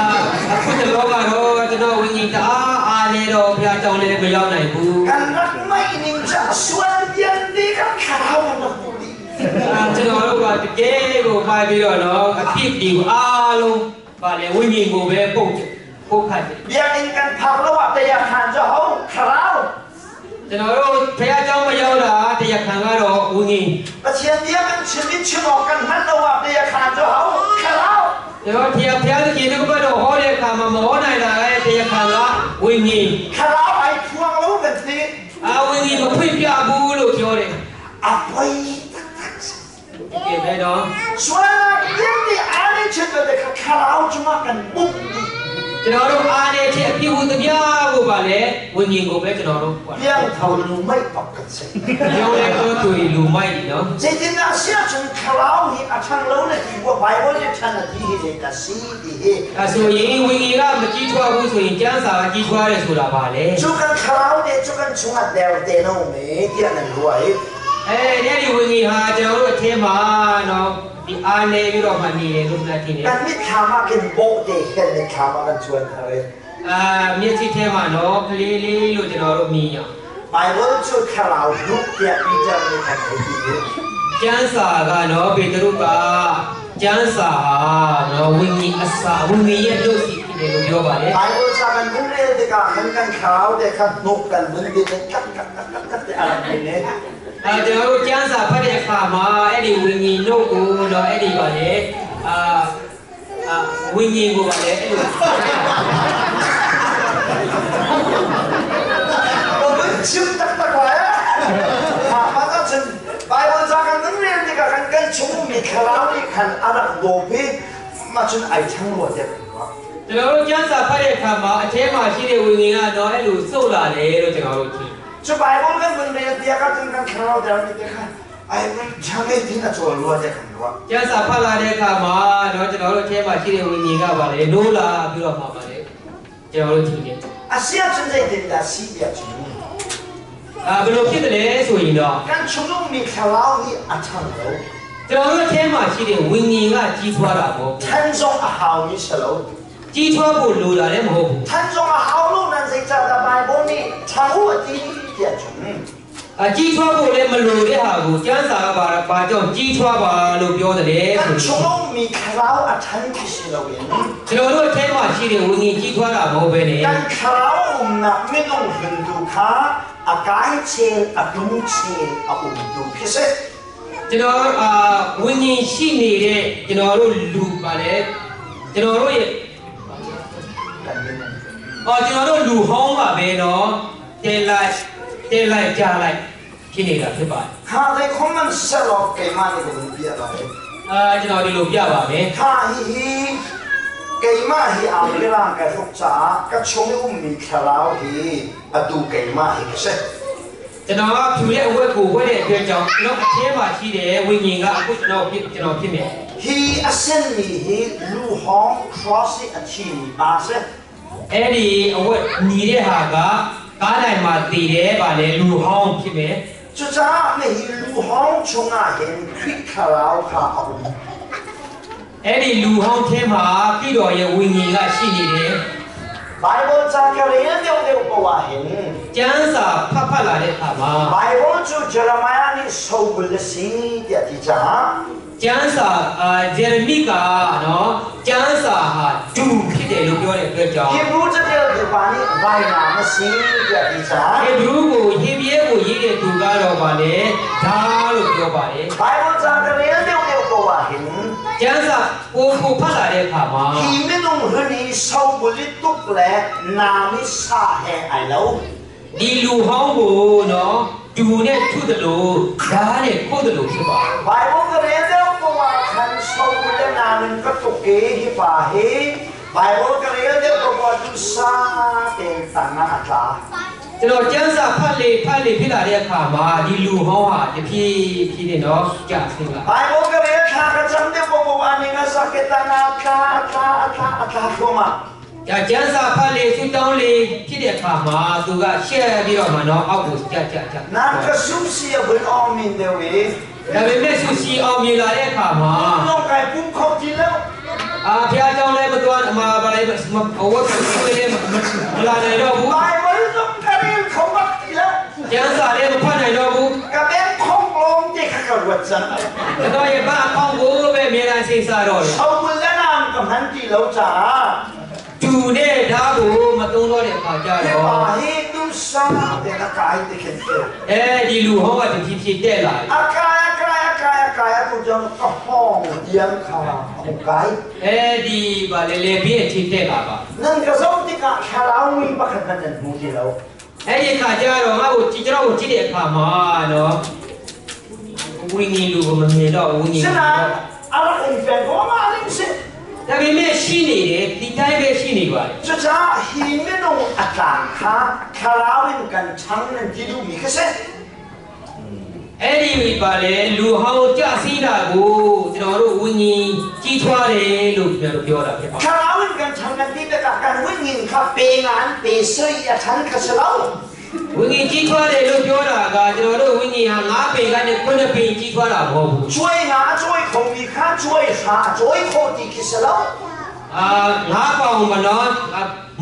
အခုတလောကတော့ကျွန်တော်ဝိညာဉ်တအားအားနေတော့ဘုရားကြောင့်လည်းမရောက်နိုင်ဘူး Kan rak mei ning cu a sual vialte kan thlarau an rak hmuh dih. အာကျွန်တော်တို့ကတကယ်ကိုပိုက်ပြီးတော့နော်အဖြစ်ဒီကိုအားလုံးဗာလေဝိညာဉ်ကိုပဲပုတ်ပုတ်ခတ်တယ် Biakinn kan phak lo ah tayakhan cu ho thlarau. ကျွန်တော်တို့ဘုရားကြောင့်မရောက်တာတရားခံကတော့ဝိညာဉ် Pathian bia kan chim i chim awk kan hngalh lo ah tayakhan cu ho thlarau. ကျွန်တော်တရားဘုရားသခင်တို့ကတော့ဟောတဲ့အခါမှာမဟောနိုင်တာလည်းတရားခံကဝိညာဉ် Thlarau ai phuang lo kan ti. အာဝိညာဉ်မဖွင့်ပြဘူးလို့ပြောတယ် A poi taktak si. တကယ်ပဲနော် Sualnak vialte aa nih chim ve kha thlarau cungah kan bungh dih. ကျွန်တော်တို့အားနေချက်အပြစ်ဟူသမျှကိုပါလေဝိညာဉ်ကိုပဲကျွန်တော်တို့ပါ Biang tho lu mei bak kan si. ရောင်းလဲတော့သူလူမိုက်နော် Zeitindah si ahcun thlarau hi a ṭhang lo na ti bu Bible nih ṭhan a ti hi zeidah si ti hi. အဲဆိုရင်ဝိညာဉ်ကမကြီးထွားဘူးဆိုရင်ကျမ်းစာကကြီးထွားတယ်ဆိုတာပါလေ Cu kan thlarau nih cu kan chungah der te na um i tiah nan ruah i အဲဒီဒီဝိညာဉ်ဟာကျွန်တော်တို့အထင်းမှာနော်ဒီအားနေပြီးတော့မှနေတယ်လို့ပြောတင်တယ် kan mitthlam ah khin bawhte khin mitthlam ah kan cuan thar i အာမျက်စိထဲမှာနော်ကလေးလေးလို့ကျွန်တော်တို့မြင်ရ Bible cu thlarau hnuk tiah Peter nih khan hei ti i ကျမ်းစာကနော်ပေတရုကကျမ်းစာဟာနော်ဝိညာဉ်အစာဝိညာဉ်ရဲ့လို့စီဖြစ်တယ်လို့ပြောပါတယ် Bible ca kan vun rel tikah khan kan thlarau te kha hnuk kan vun din i kak kak kak kak kak te a rak din i အဲကျွန်တော်တို့ကျမ်းစာဖတ်တဲ့အခါမှာအဲ့ဒီဝိညာဉ်နှုတ်ကိုတော့အဲ့ဒီပါလေအာအာဝိညာဉ်ကိုပါလေအဲ့လို Ka vun chim taktak lai ah. Mah mah ahcun Bible ca kan vun rel tikah khan kan chung ummi thlarau nih khan a rak dawp i mah cun ai ṭhang rua tiah kan ruah. ကျွန်တော်တို့ကျမ်းစာဖတ်တဲ့အခါမှာအထဲမှာရှိတဲ့ဝိညာဉ်ကတော့အဲ့လိုစုပ်လာတယ်လို့ကျွန်တော်တို့ထင် Cu Bible kan vun rel tiah ka cun kan thlarau der mi te kha ai vun ṭhang i tin a cawl rua tiah kan ruah. ကျမ်းစာဖတ်လာတဲ့အခါမှာတော့ကျွန်တော်တို့အထဲမှာရှိတဲ့ဝိညာဉ်ကပါလေနိုးလာပြီးတော့မှာပါလေကျွန်တော်တို့ထင်တယ် A si ahcun zeitindah si tiah cun အာဘယ်လိုဖြစ်တယ်လဲဆိုရင်တော့ kan chung ummi thlarau hi a ṭhang lo. ကျွန်တော်တို့အထဲမှာရှိတဲ့ဝိညာဉ်ကကြီးထွားတာပေါ့ Ṭhan zong a haumi si lo. ကြီးထွားဖို့လိုတာလည်းမဟုတ်ဘူး Ṭhan zong a hau lo nan zeicahdah Bible nih ṭhang u a ti tiah cun အကြီးထွားဖို့လည်းမလိုတဲ့ဟာကိုကျမ်းစာကပါပါကြောင့်ကြီးထွားပါလို့ပြောတယ်လေ kan ဆို chung ummi thlarau a ṭhan khi si loin ကျွန်တော်တို့အထဲမှာရှိတဲ့ဝိညာဉ်ကြီးထွားတာမဟုတ်ပဲね kan thlarau umnak minung hlun tu kha a kai chel a tum chel a um tu khi si. ကျွန်တော်အာဝိညာဉ်ရှိနေတဲ့ကျွန်တော်တို့လူပါလေကျွန်တော်တို့ရဲ့ Kan minung hlun. အော်ကျွန်တော်တို့လူဟောင်းပါပဲနော်တဲလိုက်တဲလိုက်ကြားလိုက်ဖြစ်နေတာဖြစ်ပါတယ် Kha zei khom man selaw keimah nih ka vun piah lai. အာကျွန်တော်ဒီလိုပြပါမယ် Kha hihi keimah hi aa mirang kai hruk caah ka chung i ummi thlarau hi atu keimah hi ka si. ကျွန်တော်ကဖြူတဲ့အဝတ်ကိုဝတ်တဲ့အတွက်ကြောင့်ကျွန်တော်အထဲမှာရှိတဲ့ဝိညာဉ်ကအခုကျွန်တော်ဖြစ်ကျွန်တော်ဖြစ်မယ် Hi a senmi hi luhawng cross i a thimi pa si. အဲ့ဒီအဝတ်ညီတဲ့ဟာကကားတိုင်းမှာတည်တယ်ဗာလေလူဟောင်းဖြစ်မယ်။ Cucaah na hi lu hawng chungah hin Khrih thlarau kha a um. အဲ့ဒီလူဟောင်းထဲမှာခရစ်တော်ရဲ့ဝိညာဉ်ကရှိနေတယ် Bible ca ka rel deuhdeuh paoh ah hin ကျမ်းစာဖတ်ဖတ်လာတဲ့အခါမှာ Bible cu Jeremiah nih sobul a si tiah ti caah ကျမ်းစာအာဂျေရမိကနော်ကျမ်းစာဟာဒူဖြစ်တယ်လို့ပြောတဲ့အတွက်ကြောင့် Hebrew caṭialtu pa nih vainam a si tiah ti caah ဟေဘရူးကိုဟေဘရဲကိုရေးတဲ့သူကတော့ဗာလေဓာလို့ပြောပါတယ် Bible ca ka rel deuhdeuh paoh ah hin ကျမ်းစာကိုကိုဖတ်လာတဲ့အခါမှာ hi minung hlun hi sobul i tuk le nam i sah he ai lo. ဒီလူဟောင်းကိုနော်ဒူနဲ့ထုတယ်လို့ဓာနဲ့ခုတ်တယ်လို့ဖြစ်ပါတယ် Bible ka rel deuh paoh ah khan sobul le nam in ka tuk i hi pa hi Bible ka rel deuh paoh ah duhsah tein tang ah a tla. ကျွန်တော်ကျမ်းစာဖတ်လေဖတ်လေဖြစ်လာတဲ့အခါမှာဒီလူဟောင်းဟာတဖြည်းဖြည်းနဲ့နော်ကြာဆင်းလာ Bible ka rel thla ka cam deuh paoh ah ning a sakit tang ah a tla a tla a tla a tla thluahmah. ဒါကျမ်းစာဖတ်လေဆူတောင်းလေဖြစ်တဲ့အခါမှာသူကရှက်ပြီးတော့မှနော်အောက်ကိုကြာကြာကြာ Nan ka sum si a vun awng min deuh i ဒါပေမဲ့ဆူစီအောင်မြင်လာတဲ့အခါမှာ lawng kai pum kho ti lo. အာဖျားเจ้าလည်းမသွားအမှာပါလေအဝတ်ဆွေးလည်းမလာနိုင်တော့ဘူး Bible zong ka rel kho bak ti lo. ကျမ်းစာလည်းမဖတ်နိုင်တော့ဘူး Ka beng khong lawng te kha ka ruat cang. ကျွန်တော်ရဲ့ဘာအကောင့်ကိုပဲအများအားစဉ်းစားတော့တယ် Sobul le nam ka hman ti lo caah တူနဲ့ဓာတ်ကိုမသုံးတော့တဲ့အခါကျ hi တော့ pa hi duhsah tein a kai ti khin si. အဲဒီလူဟောင်းကတဖြည်းဖြည်းတက်လာတယ် A kai a kai a kai a kai atu cun ka hawng tiang kha a hung kai. အဲဒီဗာလေလေပြည့်အထိတက်လာပါ Nan ka zoh tikah thlarau mi pakhat hmanh nan hmu ti lo. အဲ့ဒီခါကျတော့ငါ့ကိုကြည့်ကျွန်တော်ကိုကြည့်တဲ့အခါမှာနော်ဝိညာဉ်လူကိုမမြင်တော့ဝိညာဉ် Sinain a rak um peng ko amah ning si. ဒါပေမဲ့ရှိနေတယ်ဒီတိုင်းပဲရှိနေပါတယ် Cucaah hi minung a tlang kha thlarau in kan chang nan ti duhmi kha si. အဲ့ဒီပါလေလူဟောင်းကြစီးတာကိုကျွန်တော်တို့ဝိညာဉ်ကြီးထွားတယ်လို့ကျွန်တော်တို့ပြောတာဖြစ်ပါတယ် Thlarau in kan chang nan ti tikah kan wingin kha pe ngan pe sui a chan kha si lo. ဝိညာဉ်ကြီးထွားတယ်လို့ပြောတာကကျွန်တော်တို့ဝိညာဉ်ဟာ၅ပေကနေ9ပေကြီးထွားတာမဟုတ်ဘူး Cuai nga a cuai khomi kha cuai hra a cuai kho ti khi si lo. အာငါးပေါင်မနော်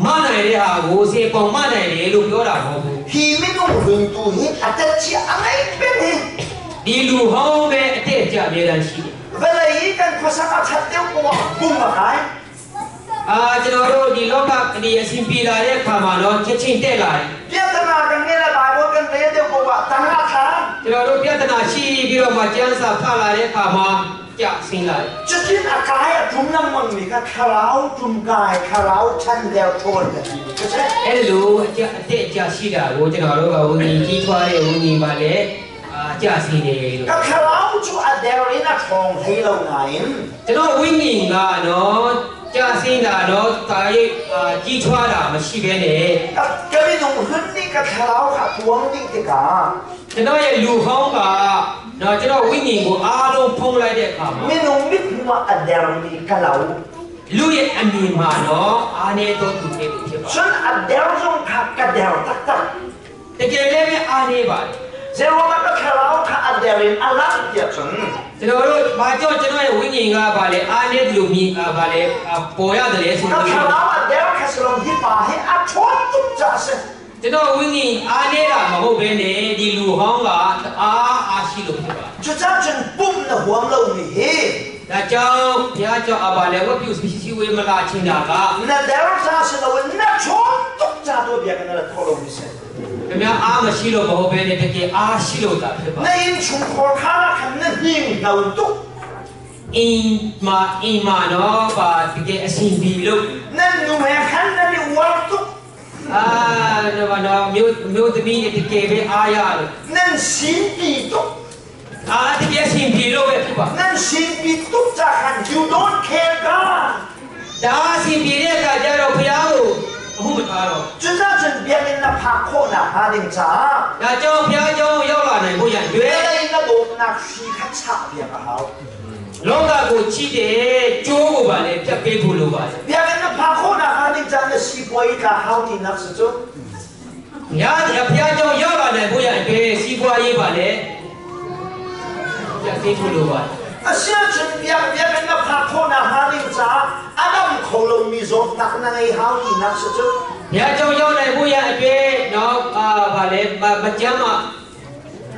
မနိုင်တဲ့ဟာကိုစေပေါင်မနိုင်တယ်လို့ပြောတာမဟုတ်ဘူး Hi minung hlun tu hi a tet chia a ngei peng hi. ဒီလူဟောင်းပဲအတဲ့အကျအများတန်းရှိတယ် Vawlei i kan khuasak a that deuh poah ah pum a kai. အာကျွန်တော်တို့ဒီလောကဒီအရှင်ပြေလာတဲ့အခါမှာတော့ချက်ချင်းတက်လာတယ် Biaknak kan ngei le Bible kan rel deuh poah ah tang a tla. ကျွန်တော်တို့ပြဿနာရှိပြီးတော့မှကျမ်းစာဖတ်လာတဲ့အခါမှာကြဆင်းလာတယ် Cutin a kai a tum lengmang mi kha thlarau tum kai thlarau chan deuh thawn kan ti mi kha si. အဲ့လိုအကြအတက်အကျရှိတာကိုကျွန်တော်တို့ကဝိညာဉ်ကြီးထွားတဲ့ဝိညာဉ်ပါလေအာကြဆင်းတယ်လို့ Ka thlarau cu a der in a ṭhawng hlei lo nain ကျွန်တော်ဝိညာဉ်ကနော်ကြဆင်းတာနော်တာရိပ်အာကြီးထွားတာမရှိဘဲနဲ့ ka ka minung hlun nih ka thlarau kha tuang dih tikah ကျွန်တော်ရဲ့လူဟောင်းကနော်ကျွန်တော်ဝိညာဉ်ကိုအားလုံးဖုံးလိုက်တဲ့အခါမှာ minung mithmuh ah a dermi ka lo. လူရဲ့အမြင်မှာနော်အားနေတော့သူတဲ့သူဖြစ်ပါ Cun a der zong kha ka der taktak. တကယ်လည်းပဲအားနေပါတယ် Zeiruang ah ka thlarau kha a der in a langh tiah cun ကျွန်တော်တို့ဘာကြောင့်ကျွန်တော်ရဲ့ဝိညာဉ်ကဘာလဲအားနေတယ်လို့မြင်အာဘာလဲအာပေါ်ရတယ်လေဆို ka တော့ thlarau a der kha si lo hi pa hi a ṭhawn tuk caah a si. ကျွန်တော်ဝိညာဉ်အားနေတာမဟုတ်ဘဲနဲ့ဒီလူဟောင်းကအားအားရှိလို့ဖြစ်ပါ Cucaah cun pumh na huam lomi hi ဒါကြောင့်ဘုရားကြောင့်အပါလဲဝတ်ပြုစီစီဝေမလာချင်တာက na der ca si loin na ṭhawn tuk ca tu biakinn na rat khawh lomi si. ခင်ဗျားအားမရှိလို့မဟုတ်ဘဲနဲ့တကယ်အားရှိလို့သာဖြစ်ပါ Na innchungkhar kha khan na hninghno tuk. အင်းမာအင်းမာနော်ပါတကယ်အရှင်ဒီလို့ Nan nu he khan nan i uar tuk. အာနော်နော်မြို့မြို့သမီးတွေတကယ်ပဲအားရလို့ Nan sinpi tuk. အာတကယ်အရှင်ဒီလို့ပဲဖြစ်ပါ Nan sinpi tuk ca khan you don't care God. ဒါအရှင်ဒီတဲ့အခါကျတော့ဘုရားကိုအမှုမထားတော့ Cucaah cun biakinn na phak khawhnak hnga ding caah ဒါကြောင့်ဘုရားကြောင့်ရောက်လာနိုင်ဖို့ရန်တွေ့ vawlei na dawtnak hri kha chah piak a hau. လောကကိုချစ်တဲ့ကျိုးကိုပါလေဖြတ်ပေးဖို့လိုပါတယ် Biakinn na phak khawhnak hnga ding caah na sipuai ka hau tinak si cu. ဘုရားဘုရားကြောင့်ရောက်လာနိုင်ဖို့ရအတွက်စီးပွားရေးပါလေကျစီးဖို့လိုပါ အဆရာချင်ပြပြမနဖာခေါနာဟာလင်းချာအဒမ်ခေါလုံးမီဇောတခနငိဟောင်းဒီနက်စချ ဘုရားကြောင့်ရောက်နိုင်ဖို့ရအတွက်နော်အာဗာလေမကြမ်းမ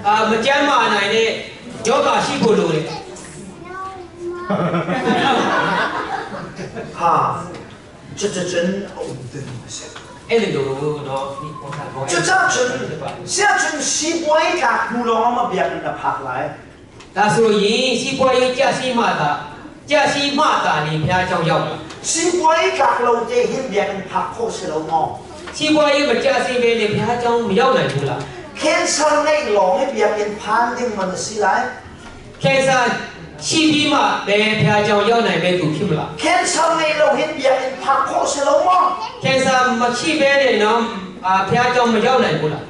အာမကြမ်းမနိုင်တဲ့ယောဂရှိဖို့လိုတယ် ဟာ这这真哦的是 အဲ့ဒီလိုနော်ဒီပေါ်တာပေါ် 这这真现真西瓜一家古老嘛别人的拍来 ဒါဆိုရင်စီးပွားရေးကြစီမှသာကြစီမှသာနေဘုရားကြောင့်ရောက်လာ 西瓜一家老这很别人拍可是老么 စီးပွားရေးမကြစီပဲနေဘုရားကြောင့်မရောက်နိုင်ဘူးလား 天上那龙那别人判定มัน是来 ကင်ဆာရှိပြီးမှဘယ်ဘုရားကြောင့်ရောက်နိုင်မဲ့သူဖြစ်မလား 天上那龙那别人拍可是老么 ကင်ဆာမရှိဘဲနဲ့နော်အာဘုရားကြောင့်မရောက်နိုင်ဘူးလား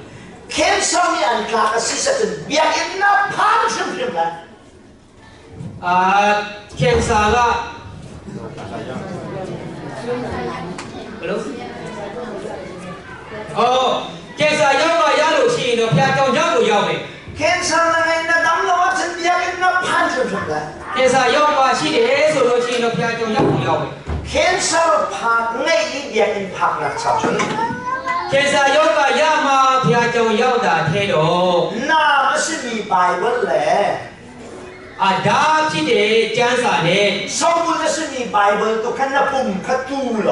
天上的俺家个事实是别人那判是不是来 အာကင်ဆာကဘယ်လိုအော်ကင်ဆာရောက်မှရလို့ရှိရင်တော့ဘုရားကြောင့်ရောက်ကိုရောက်မယ် 天上那个那当老真别人那判是不是来 ကင်ဆာရောက်မှရှိတယ်ဆိုလို့ရှိရင်တော့ဘုရားကြောင့်ရောက်ကိုရောက်မယ် 天上拍那一别人拍那草村 ကင်ဆာယောဂရမှာဘုရားကြောင့်ရောက်တာထဲတော့ 那不是你白问嘞 အာဒါဖြစ်တဲ့ကျမ်းစာနဲ့ 上不的是你白问都看那蹦可堵了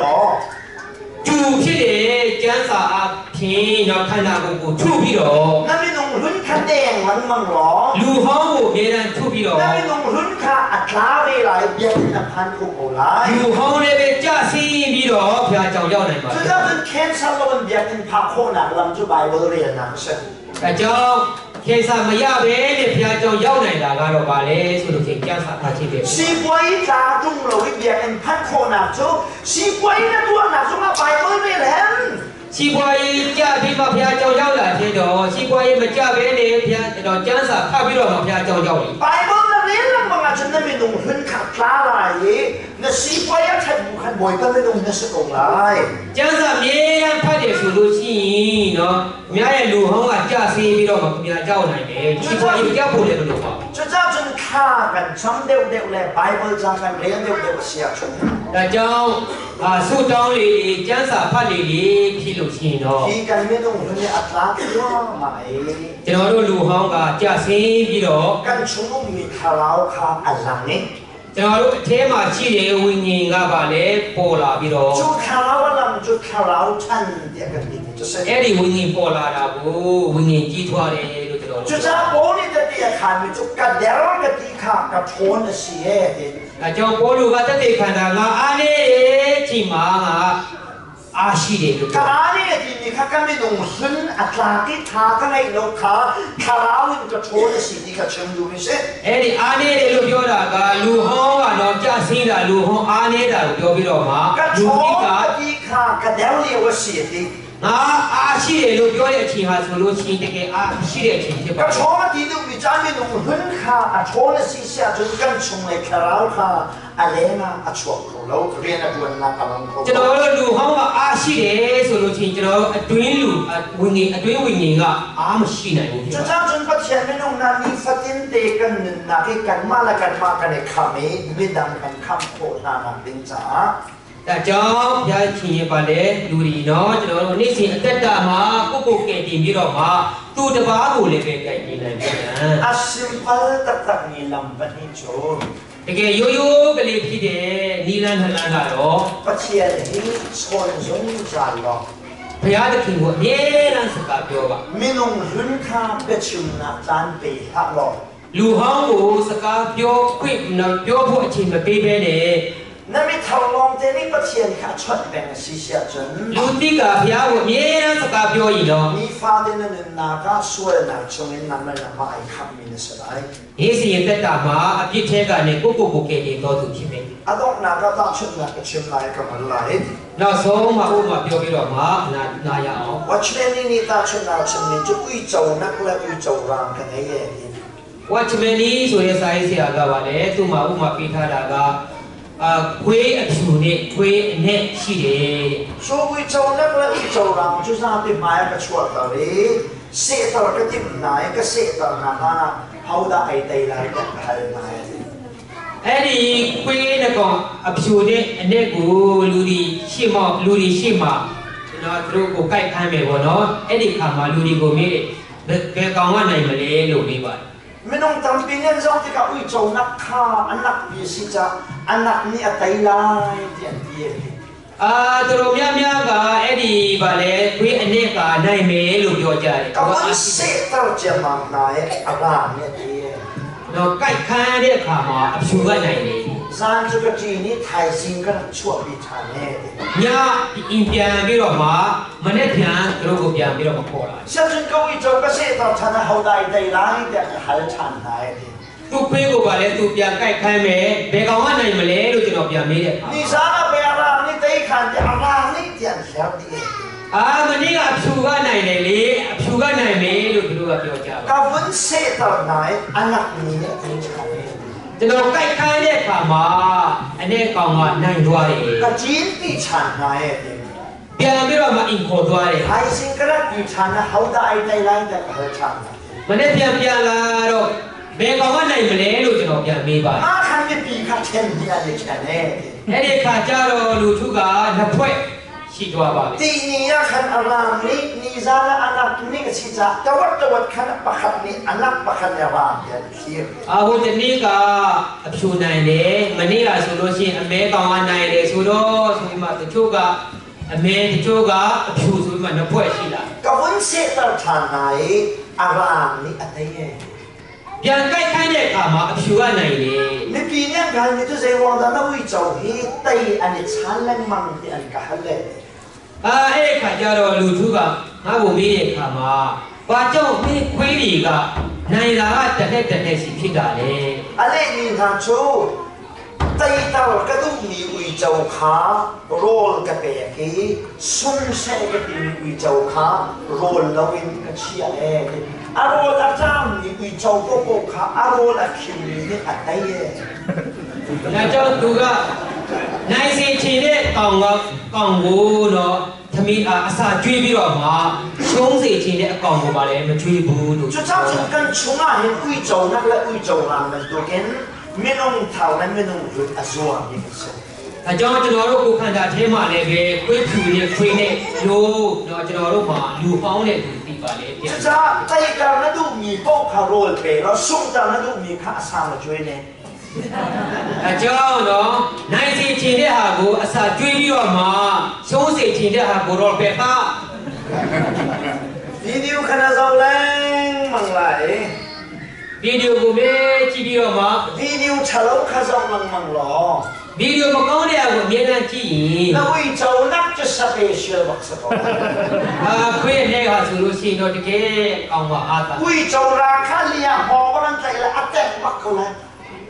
ကျူဖြစ်တဲ့ကျမ်းစာအဖြစ်တော့ခန္ဓာကိုယ်ကိုထုပြီးတော့ 那边弄轮看电影忙了 လူဟောင်းကိုအမြဲတမ်းထုပြီးတော့ 那边弄轮看啊拉回来别人那判苦过来 လူဟောင်းလည်းပဲကြဆင်းပြီးတော့ဘုရားကြောင့်ရောက်နိုင်ပါ 这叫做天上我们别人怕苦难我们就白问了那不是 ။အကြောင်းခေစာမရပဲနဲ့ဘုရားကြောင့်ရောက်နိုင်တာကတော့ဗာလဲဆိုလို့ချင်းကျမ်းစာဖတ်ခြင်းပဲ 西瓜一扎中了别人怕苦难就西瓜那多那什么白问了 ။စီပွားရေးကြပြီးမှဘုရားကြောင့်ရောက်လာတဲ့တော့စီပွားရေးမကြပဲနဲ့ဘုရားတော့ကျမ်းစာဖတ်ပြီးတော့မှဘုရားကြောင့်ရောက်တယ် 白问那连那么啊真的没弄轮看拉来那西瓜要才不看外边那弄那是过来 ကျမ်းစာမြဲတမ်းဖတ်တယ်ဆိုလို့ရှိရင်နော်အများရဲ့လူဟောင်းကကြဆေးပြီးတော့မှအများကြောက်နိုင်တယ်ဒီပွားရေးကြောက်ဖို့လည်းမလိုပါဘူး 这叫真卡跟长溜溜嘞，白不长跟连溜溜下去。 ဒါကြောင့်အာဆုတောင်းလေလေကျမ်းစာဖတ်လေလေဖြစ်လို့ရှိရင်တော့ 你跟没弄人家阿拉多买， ကျွန်တော်တို့လူဟောင်းကကြဆေးပြီးတော့ 跟出门卡老卡阿郎呢， ကျွန်တော်တို့အထဲမှာရှိတဲ့ဝိညာဉ်ကပါလေပေါ်လာပြီးတော့ 就卡老阿郎就卡老产这个地，就是。 အဲ့ဒီဝိညာဉ်ပေါ်လာတာကိုဝိညာဉ်ကြီးထွားတယ်လို့ကျွန်တော် 就 တို့ 这玻璃的地看没就干掉个地卡个穿的鞋的， ဒါကြောင့်ပေါလုကတက်တဲ့ခန္ဓာငါအားနေတယ်ချိန်မှာငါအားရှိတယ်လို့ 干呢的你看干没弄孙阿拉给他个那老卡卡老个穿的鞋的个程度没是。 အဲ့ဒီအားနေတယ်လို့ပြောတာကလူဟောင်းကတော့ကြဆင်းတာလူဟောင်းအားနေတာကိုပြောပြီးတော့မှ 个 လူ 穿 ကြီးက 的地卡个掉了我鞋的。 ငါအားရှိတယ်လို့ပြောတဲ့အချိန်ဟာဆိုလို့ချင်းတကယ်အားရှိတဲ့အချိန်ဖြစ် 个 ပါတယ် 穿的都没咱们弄混卡啊，穿的是下就跟从来卡老卡啊来嘛啊穿口喽，连那滚那个门口。 ကျွန်တော်တို့လူဟောင်းကအားရှိတယ်ဆိုလို့ချင်းကျွန်တော်တို့အတွင်းလူဝိညာဉ်အတွင်းဝိညာဉ်ကအားမရှိနိုင်ဘူးဖြစ် 就 ပါ 这样子，把前面弄那你发点得跟那个干嘛了干嘛跟你看没，没当跟看破那那顶啥？ ဒါကြောင့်ဘုရားရှင်ရပါလေလူတွေနော်ကျွန်တော်တို့နေ့စဉ်အသက်တာမှာကိုယ့်ကိုယ်ကယ်တင်ပြီးတော့မှသူတစ်ပါးကိုလည်းပဲကယ်တင်နိုင်ပြန် 啊，simple 得得你諗不清楚， တကယ်ရိုးရိုးကလေးဖြစ်တဲ့နီလန်းထလန်းကတော့ 不前你传宗咱咯， ဘုရားသခင်ကိုအမြဲတမ်းစကားပြောပါ 没弄混卡别求那咱被他咯。 လူဟောင်းကိုစကားပြောခွင့်နော်ပြောဖို့အချိန်မပေးဘဲနဲ့ 那么头浪这里不前卡出病是写真。 လူတိကဘုရားကိုအမြဲတမ်းစကားပြောရင်တော့ 你发的那人哪个说的哪从人那么那么爱看面的是来， ရေးစီရင်တက်တာမှာအပြစ်ထဲကနေကိုယ့်ကိုယ်ကိုကယ်တင်တော်သူဖြစ်တယ် 阿东哪个大出哪个出来个么来？ နောက်ဆုံးမှာဥပမာပြောပြီးတော့မှနာနာရအောင် 我劝你你大出哪出你就贵州那个贵州人可能也 Watchman ဆိုတဲ့စာရေးဆရာကပါလေသူ့မှာဥပမာပေးထားတာကအာ အာခွေးအဖြူနဲ့ခွေးအနက်ရှိတယ်တဲ့ So uico nak le uico rang cu zapi hmai ah ka chuahter i sehter ka timh hna i ka sehter hna hlan ah hodah ei tei lai tiah ka hal hna a ti. အဲ့ဒီခွေးနဲ့ကောင်အဖြူနဲ့အနက်ကိုလူတွေရှိမောလူတွေရှိမှကျွန်တော်တို့ကိုကြိုက်ခိုင်းမယ်ပေါ့နော်အဲ့ဒီခါမှာလူတွေကိုမေးတယ်ဘယ်ဘယ်ကောင်ကနိုင်မလဲလို့မေးပါတယ် Minung tampi nih an zoh tikah uico nak kha a nakpi a si caah a nak nih a tei lai ti an ti a ti. အာတော်တော်များများကအဲ့ဒီဗာလဲခွေးအနက်ကနိုင်မယ်လို့ပြောကြတယ် Ka van sehter ciammam hna i a rang nih a ti. တော့ကြိုက်ခိုင်းတဲ့အခါမှာအဖြူကနိုင်တယ် Zan cu ka ṭin i thaizing ka rak chuahpi ṭhan e ti. ညအင်ပြန်ပြီးတော့မှမနေ့ပြန်သူတို့ကိုပြန်ပြီးတော့မခေါ်လာ Sianginn ka uico ka sehter ṭhan ah hodah i tei lai tiah ka hal ṭhan hna e ti. သူ့ခွေးကိုပါလဲသူပြန်ကြိုက်ခိုင်းမယ်ဘယ်ကောင်ကနိုင်မလဲလို့ကျွန်တော်ပြန်မေးတဲ့အခါ Nizan ah pei a rang nih tei khan tiah a rang nih tiah an hler dih e ti. အာမနေ့ကအဖြူကနိုင်တယ်လေအဖြူကနိုင်မယ်လို့သူတို့ကပြောကြပါ Ka vun sehter hna i a nakmi nih a tei ṭhan e ti. ကျွန်တော်ကြိုက်ခိုင်းတဲ့အခါမှာအနေကောင်ကနိုင်သွားတယ် Ka cinpi ṭhan hna e ti. ပြန်ပြီးတော့မှအင်ခေါ်သွားတယ် Thaizing ka rak ti ṭhan ah hodah ai tei lai tiah ka hal ṭhan hna. မနေ့ပြန်ပြန်လာတော့ဘယ်ကောင်ကနိုင်မလဲလို့ကျွန်တော်ပြန်မေးပါတယ် Mah khan mipi kha ṭhen dih an i ṭhen e ti. အဲ့ဒီအခါကျတော့လူထုကနှစ်ဖွဲ့ရှိသွားပါပြီ Ti ni ah khan a rang nih nizan ah a nak nih a si caah tawat tawat khan pakhat nih a nak pakhat nih a rang tiah an thlir. အာဟိုတနေ့ကအဖြူနိုင်တယ်မနေ့ကဆိုလို့ရှိရင်အမဲကောင်ကနိုင်တယ်ဆိုတော့ဆိုပြီးမှတချို့ကအမဲတချို့ကအဖြူဆိုပြီးမှနှစ်ဖွဲ့ရှိလာ Ka vun sehter ṭhan hna i a rang nih a tei e. ပြန်ကြိုက်ခိုင်းတဲ့အခါမှာအဖြူကနိုင်တယ် Mipi nih an ka halmi cu zeiruang dah na uico hi tei an i chan lengmang ti an ka hal le. အာအဲ့ဒီခါကျတော့လူထုကငါ့ကိုမေးတဲ့အခါမှာဘာကြောင့်မင်းခွေးတွေကနိုင်တာကတစ်ထက်တစ်ထက်စီဖြစ်တာလဲ A lehmi hna cu teitar ka duhmi uico kha rawl ka pek i sungseh ka timi uico kha rawl loin ka chiah ee ti. A rawl a ṭaammi uico paohpaoh kha a rawl a khimmi nih a tei ee. ဒါကြောင့်သူကနိုင်စေချင်တဲ့ကောင်ကကောင်ကိုတော့သမီးအစာကျွေးပြီးတော့မှရှုံးစေချင်တဲ့အကောင်ကိုပါလေမကျွေးဘူးလို့ Cucaah cun kan chungah hin uico nak le uico rang bantukin minung thar le minung hlun a zuangmi kan si. အကြောင်းကျွန်တော်တို့ကိုခန္ဓာထဲမှာလည်းပဲခွေးဖြူနဲ့ခွေးနဲ့လို့တော့ကျွန်တော်တို့မှာလူဟောင်းတဲ့သူသိပါလေပြန် Cucaah teitar na duhmi paoh kha rawl pe law sunghter na duhmi kha a sang a cuai ne. အကြောင်းတော့နိုင်စေချင်တဲ့ဟာကိုအစာကျွေးပြီးတော့မှရှုံးစေချင်တဲ့ဟာကိုတော့ပဲဟာ Video kha na zoh lengmang lai. ဗီဒီယိုကိုမေးကြည့်ပြီးတော့မှ Video ṭhalo kha zoh lengmang law. ဗီဒီယိုမကောင်းတဲ့ဟာကိုအမြဲတမ်းကြည့်ရင် Na uico nak cu special bak si ko. အာခွေးနဲ့ဟာဆိုလို့ရှိရင်တော့တကယ်ကောင်းပါအားသာ Uico ra kha liang haw bak an tlaih lai, a tengh bak ko lai.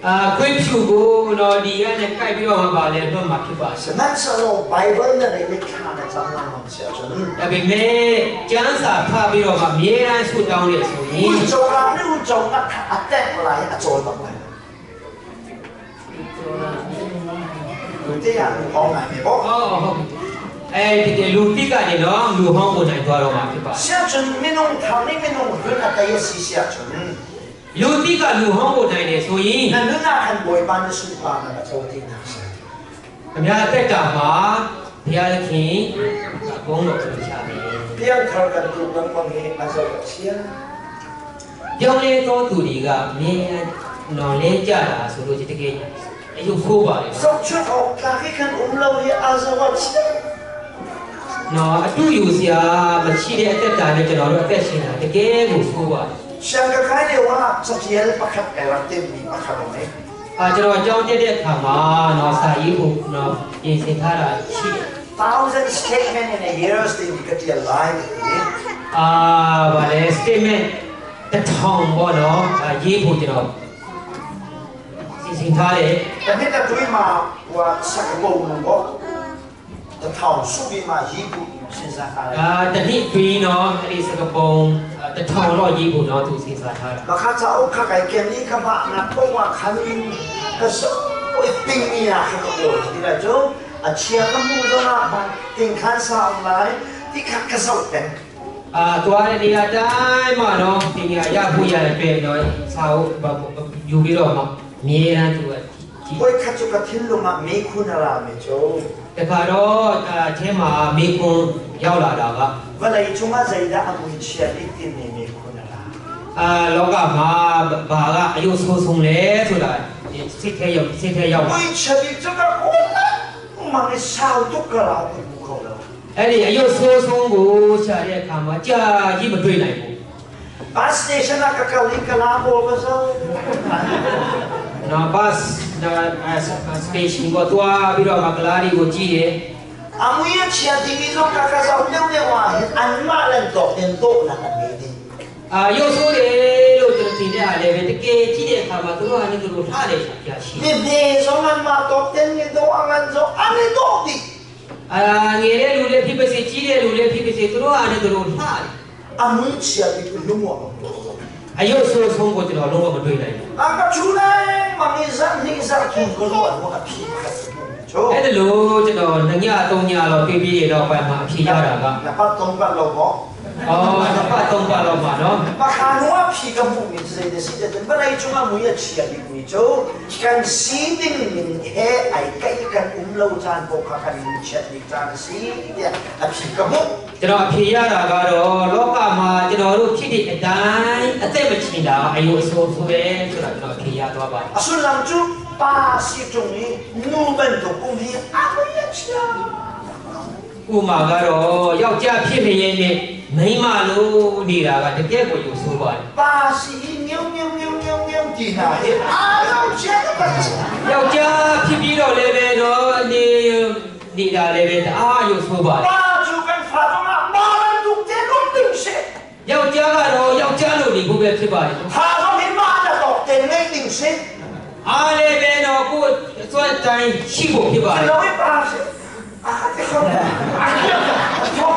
အာခွေးဖြူကိုတော့ဒီကနဲ့ကြိုက်ပြီးတော့မှပါလဲတော့မှဖြစ်ပါစေ Sihmanhsehlaw Bible na rel i thla na cam lengmang si ahcun ဒါပေမဲ့ကျမ်းစာဖတ်ပြီးတော့မှအမြဲတမ်းဆုတောင်းရဆိုရင် uico ra nih uico nak kha a tengh lai, a cawl bak lai. လူတရားလူဟောင်းနိုင်ပြီပေါ့ အော်ဟုတ်ပြီအဲဒီလူတိကနေတော့လူဟောင်းကိုနိုင်သွားတော့မှာဖြစ်ပါ ဆရာကျွန်မင်းတို့ထောင်နေမင်းတို့လွတ်အတရစီဆရာကျွန် လူတိကလူဟောင်းကိုနိုင်တယ်ဆိုရင် နနနာခံဘွေပန်းစုပါနာချောတိနာဆရာ အများအသက်တာမှာဘုရားသခင်အကုန်းတော်ကိုချတယ် ပြန်ထောက်ကန်သူဘန်ဘန်ဟေအဇောဆရာ ပြောင်းလဲသောသူတွေကမြင်နော်လဲကြတာဆိုလို့တကယ်အယုတ်ခိုးပါလေ စောချွတ်အောင်ကာခိကန်အုံလောဟေအဇောဆရာ နော်အတူယူစရာမရှိတဲ့အသက်တာနဲ့ကျွန်တော်တို့အသက်ရှင်တာတကယ်ကိုဆိုးပါတယ် ရှန်ကခိုင်လေဝါစချီယလပခတ်အရတင်မီပခတ်မေ အာကျွန်တော်အကြောင်းတက်တဲ့အခါမှာနော်စာရေးဖို့နော်ပြင်ဆင်ထားတာရှိတယ် thousand statement in a years တင်ကတိလိုက် အာဗာလဲ statement တစ်ထောင်ပေါ့နော်အာရေးဖို့ကျွန်တော်စီစဉ်ထားတယ် တနေ့တတွေးမှာဟိုစကပုံပေါ့တထောင်စုပြီးမှရေးဖို့စဉ်းစားထားတယ် အာတနည်းပြီးနော်အဲ့ဒီစကပုံတစ်ထောင်တော့ရေးဖို့နော်သူစဉ်းစားထားတာ မခါချောခါကိုင်ကင်နီခမနာပေါ်ဝခန်ကဆော Ping ni ah kha ka kawl ti lai cu a chia ka hmu zongah ting khan sa um lai ti kha ka zoh peng. သွားတဲ့နေရာတိုင်းမှာနော်ပညာရဖို့ရတယ်တွေ့တော့စာအုပ်ယူပြီးတော့မှအမြဲတမ်းသူကကြည့် Koi kha chu ka thin lung ah me khun a ra mi cu တခါတော့အထဲမှာမိခွန်းရောက်လာတာက vawlei cungah zeidah a mui chia bik timi me khun a ra. အာလောကမှာဘာကအယုဆိုးဆုံးလဲဆိုတာစိတ်ထဲရောက်စိတ်ထဲရောက်လာ Mui chia bik cu ka kawl mang i sau tuk ka rau ka hmu kho lo. အဲ့ဒီအယုဆိုးဆုံးကိုရှာတဲ့အခါမှာကြာကြီးမတွေ့နိုင်ဘူး Bus station ah ka kal i ka la pawl ka zoh. နော်ဘတ်စတေရှင်ကိုတွားပြီးတော့မကလာရီကိုကြည့်တယ် A mui a chia timi zong ka ka zoh deuhdeuh ah hin anmah le an tawk in dawhnak an ngei dih. အာရုပ်ဆိုးတယ်လို့ကျွန်တော်ထင်တဲ့အားလည်းပဲတကယ်ကြည့်တဲ့အခါမှာသူတို့ကလည်းသူတို့လှတယ်ရှာရှိ Mi hme zong anmah tawk ten i dawh a ngan zong an i dawh dih. အာငယ်တဲ့လူလည်းဖြစ်ပါစေကြီးတဲ့လူလည်းဖြစ်ပါစေသူတို့ကလည်းသူတို့လှတယ် A mui chia bik lung ah ka hmu kho lo. အယုတ်ဆိုးဆုံးကိုကျွန်တော်လုံးဝမတွေ့နိုင်ဘူး A ka chu lengmang i zarh hnih zarh thum ka ruah hnu ah a phi pakhat ka hmuh mi cu. အဲ့ဒါလို့ကျွန်တော်ငညသုံးညတော့ပြေးပြေးတော့ပိုင်းမှာအဖြေရတာက Na pat tong bat lo maw? အော်တစ်ပတ်သုံးပတ်လောက်မှာနော် Maka hnu ah phi ka hmuh mi cu zei dah si tiah cun vawlei cungah mui a chia bikmi cu kan sining ning he ai kaih kan um lo caan paoh kha kan min chiat bik caan a si tiah a phi ka hmuh. ကျွန်တော်အဖြေရတာကတော့လောကမှာကျွန်တော်တို့ဖြစ်တဲ့အတိုင်းအသက်မချင်တာအယုတ်ဆိုးဆိုးပဲဆိုတာကျွန်တော်အဖြေရသွားပါတယ် A sullam cu pa si ṭung i nu bantuk um hi a mui a chia. ဥမာကတော့ယောက်ျားဖြစ်နေရင်နဲ့မိန်းမလို့နေတာကတကယ်ကိုယူဆိုးပါတယ် Pa si i ngeu ngeu ngeu ngeu ngeu ti hna hi a lo chia taktak a si. ယောက်ျားဖြစ်ပြီးတော့လည်းပဲတော့နေနေတာလည်းပဲတအားယူဆိုးပါတယ် Pa cu kan fa zongah pa bantuk te um ding si. ယောက်ျားကတော့ယောက်ျားလို့နေဖို့ပဲဖြစ်ပါတယ် Fa zong hi mah le tawk te ngei ding si. အားလည်းပဲတော့ကိုယ်အစွမ်းတိုင်းရှိဖို့ဖြစ်ပါတယ် Lo hi pa si. A kha ti kho. A kha ti kho.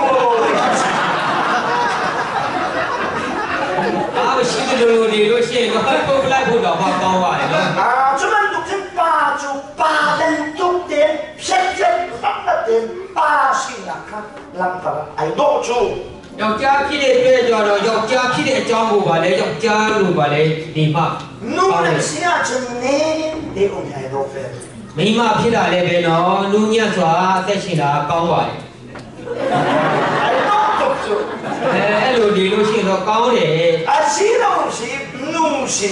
အားမရှိသလိုလိုနေလို့ရှိရင်တော့ပုတ်လိုက်ဖို့တော့မကောင်းပါတယ်နော် Ah, cu bantuk cun pa cu pa bantuk tein phiatpiat taktak tein pa sinak kha langhter ai dawh cu. ယောက်ျားဖြစ်တဲ့အတွက်ကြောင့်တော့ယောက်ျားဖြစ်တဲ့အကြောင်းကိုပါလေယောက်ျားလို့ပါလေဒီမှာ Nu nan si ahcun nem te um hi ai dawh ve. မိန်းမဖြစ်လာလည်းပဲနော်နူးညံ့စွာအသက်ရှင်တာကောင်းပါတယ် Ai dawh tuk cu. အဲအဲ့လိုနေလို့ရှိရင်တော့ကောင်းတယ် A si lo si, nu si,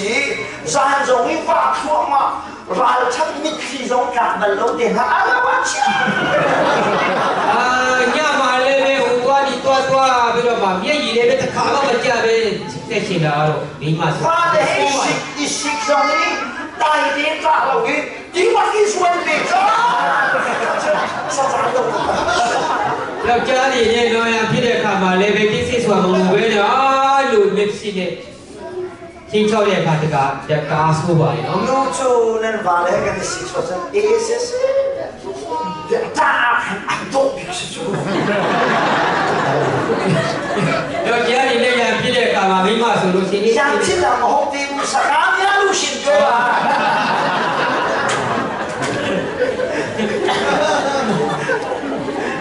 zan zong i vak thluahmah, ralchat mitthli zong tlak bal lo te hna a lo a chia. အာညမှာလည်းပဲဟိုသွားဒီသွားသွားပြီးတော့မှမျက်ရည်လည်းပဲတစ်ခါမှမကြပဲသက်ရှင်တာတော့မိန်းမဆို Fa te hei sik i sik zong i tai te tlak lo i ti bak i suan ve ca. Sa zan lo. ယောက်ျားတွေနဲ့တော့ရဖြစ်တဲ့အခါမှာလည်းပဲကိစ္စဆိုတာမဟုတ်ပဲနော်အာလို့မျက်စိနဲ့ချင်းချောက်တဲ့အခါတကတကားဆိုးပါတယ်နော် Nu cu nan va le kan i sik sual cun e se se ta khan ai dawh bik si cu. ယောက်ျားတွေနဲ့ရဖြစ်တဲ့အခါမှာမိန်းမဆိုလို့ရှိရင် Yang chin ah ma hok ti u saka mya lu shin ပြောပါ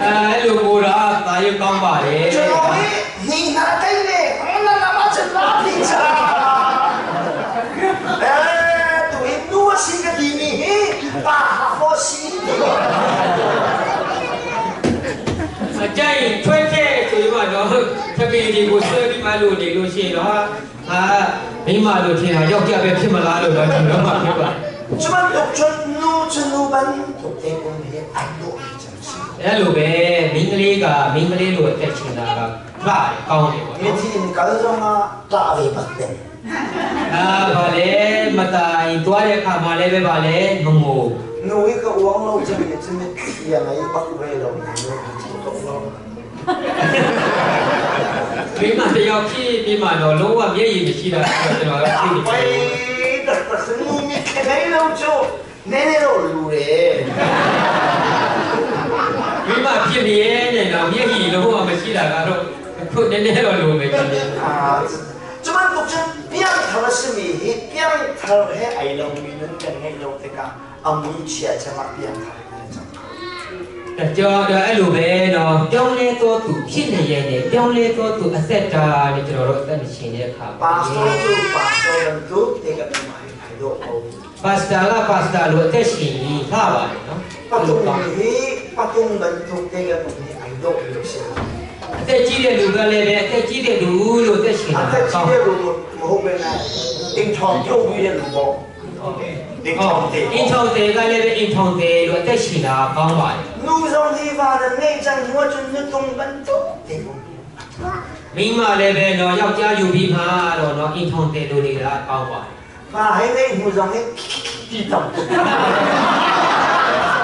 အဲအဲ့လိုကိုတော့တာရုပ်ကောင်းပါတယ် ကျွန်တော်နေနာတိုင်းလေနာနာမချလာပြီချာအဲသူနူစီကဒီမီဟေပါဟာဖောစီ အကြိုက်ထွက်ခဲ့ဆိုရင်တော့သပင်ဒီကိုဆွဲပြီးမှလို့နေလို့ရှိရင်တော့ဟာမိမလို့ထင်တာယောက်ျားပဲဖြစ်မလားလို့တော့ကျွန်တော်မှပြောပါ ကျွန်တော်တို့ကျွန်နူကျွန်နူဘန်တို့တေကုန်ဟေအိုင်တို့ချင်စီ အဲ့လိုပဲမိန်းကလေးကမိန်းကလေးလိုအသက်ရှင်တာကလှတယ်ကောင်းတယ်ပေါ့ မြ နော် စ်ဒီကလဇောမှာတာဝေပတ်တယ် အာဗာလေမတိုင်သွားတဲ့အခါမှာလည်းပဲဗာလေမငို နူဝိကဝေါလို့ချင်နေချင်ရနိုင်ပတ်ဝဲလို့တော့တော့ မိမတယောက်ဖြစ်ပြီးမှတော့လုံးဝမျက်ရည်မရှိတာဆိုတော့ကျွန်တော်ကသိနေ ဝေးဒါစနူမီခဲလို့ချိုနည်းနည်းတော့လူတယ် မိမဖြစ်နေရဲ့တော့မျက်ရည်လုံးဝမရှိတာကတော့ခုနည်းနည်းတော့လိုမယ်ကျွန်တော် 啊，这么读真变头是米，变头还爱老米能跟爱老这个， အမူချာချမပြန်ထားတယ်ကြောင့် ဒါကြောင့်တော့အဲ့လိုပဲနော်ပြောင်းလဲသောသူဖြစ်နေရဲ့နဲ့ပြောင်းလဲသောသူအသက်တာနဲ့ကျွန်တော်တို့အသက်ရှင်တဲ့အခါ ပါစတော်သူပါစတော်သူတေကမိုင်ခိုင်တော့ ပါစတာကပါစတာလို့အသက်ရှင်ရင်လှပါတယ်နော် ပတုံဟေပတုံဘန်တုတေကမိုင်အိုင်တော့လို့ဆက် အသက်ကြီးတဲ့လူကလည်းပဲအသက်ကြီးတဲ့လူလို့အသက်ရှင် အ တာ သက်ကြီးတဲ့လူမဟုတ်ပဲနဲ့အင်ထောင်ပြုတ်ပြီးတဲ့လူပေါ့အင်ထောင်တေ အင်ထောင်တယ်ကလည်းပဲအင်ထောင်တယ်လို့အသက်ရှင်တာကောင်းပါတယ် လူဆောင်ဒီပါတဲ့နေချင်ဝချွန်းတုံဘန်တုတေက မိန်းမလည်းပဲနော်ယောက်ျားယူပြီးမှတော့နော်အင်ထောင်တယ်လို့နေတာကောင်းပါတယ် မာဟိနေဟူဆောင်နေတီတောင်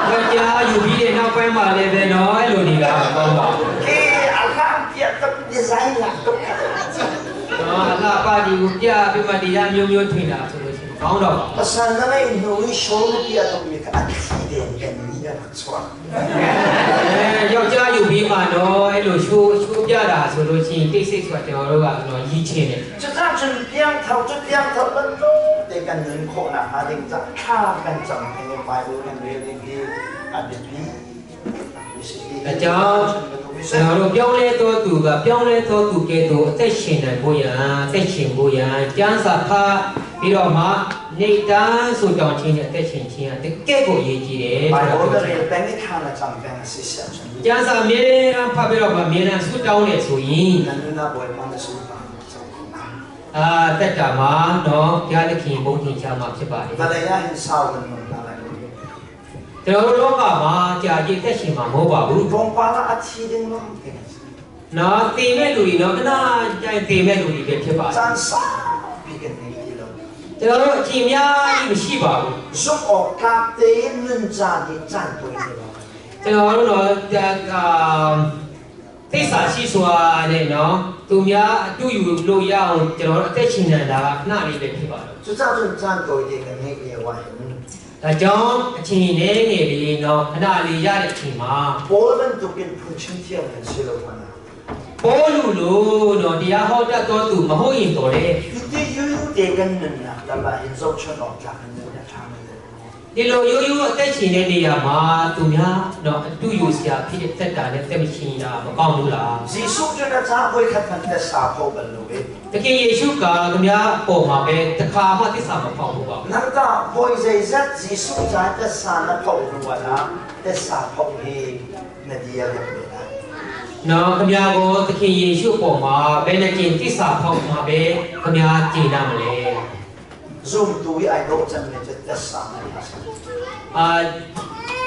ယောက်ျားယူပြီးတဲ့နောက်ပိုင်းမှာလည်းပဲနော်အဲ့လိုနေတာကောင်းပါတယ် ကေအလမ်ပြတ်ဒီဇိုင်းလာတော့ နော်အလှပါဒီကိုပြပြီးမှတရားမျိုးမျိုးထွင်တာဆိုလို့ရှိရင်ကောင်းတော့ပါ ပစန္ဒနေနူရှောပြတ်တော့မိကအချီတဲ့ကန်နီယာချွာ အဲယောက်ျားယူပြီးမှနော်အဲ့လိုရှိုးရှိုးပြတာဆိုလို့ရှိရင်တိတ်ဆိတ်ဆိုတာကျွန်တော်တို့ကနော်ရည်ချင်းတယ် 这张真变头，这变头不多，得跟人可能还得在看跟怎么的白不跟别的的啊的比， ဒါကြောင့်ကျွန်တော်တို့ပြောင်းလဲသောသူကပြောင်းလဲသောသူကဲ့သို့အသက်ရှင်နိုင်ဖို့ရန်အသက်ရှင်ဖို့ရန်ကျမ်းစာဖတ်ပြီးတော့မှနေတန်းဆိုတောင်းခြင်းနဲ့အသက်ရှင်ခြင်းကတကယ့်ကိုအရေးကြီးတယ် 白 ဆို 不 တော့ 的人等你看了怎么办是想什么？ ကျမ်းစာအမြဲတမ်းဖတ်ပြီးတော့မှအမြဲတမ်းဆုတောင်းတယ်ဆိုရင် 那你那不会帮的是吧？ အာတက်တာမှာနော်ဘုရားသခင်ဘုန်းကြီးချမှာဖြစ်ပါတယ် 本来也很少人弄下来， ကျွန်တော်တို့လောကမှာကြာကြီးအသက်ရှင်မှာမဟုတ်ပါဘူး 东巴拉阿七的弄的， နော်တည်မဲ့လူတွေနော်ခဏကြိုင်တည်မဲ့လူတွေပဲဖြစ်ပါတယ် 咱啥比个你的了？ ကျွန်တော်တို့အချိန်များကြီးမရှိပါဘူး 送我家的论家的战队的了。 ကျွန်တော်တို့တော့ဒါကသိစ္စာရှိစွာနဲ့နော်သူများအတူယူလို့ရအောင်ကျွန်တော်တို့အသက်ရှင်နေတာကခဏလေးပဲဖြစ်ပါတယ် 就这种战队的跟那个玩， ဒါကြောင့်အချိန်နဲ့ငယ်လေးနော်ခဏလေးရတဲ့အချိန်မှာ 我们都跟普通天人是了嘛。 ပေါ်လူလို့နော်တရားဟောတတ်တော်သူမဟုတ်ရင်တော်လေ 你这有这个人啊，咱们很少吃到家人家他们的。 ဒီလိုရိုးရိုးအသက်ရှင်တဲ့နေရာမှာသူများနော်အတူယူစရာဖြစ်တဲ့တက်တာနဲ့တက်မရှင်တာမကောင်းဘူးလား 耶稣就那咋会看他的撒泡本路的？ တကယ်ယေရှုကသူများပေါ်မှာပဲတခါမှသစ္စာမဖောက်ဘူးပါ 那个会在这耶稣在的撒那泡路啊，的撒泡的那啲嘢入嚟啦。 နော်ခမည်းကိုသခင်ယေရှုပေါ်မှာဘယ်နဲ့ကျင်သစ္စာဖောက်မှာပဲခမည်းကျင်ရမလဲ zoom 都爱到真的就得撒那。 အာ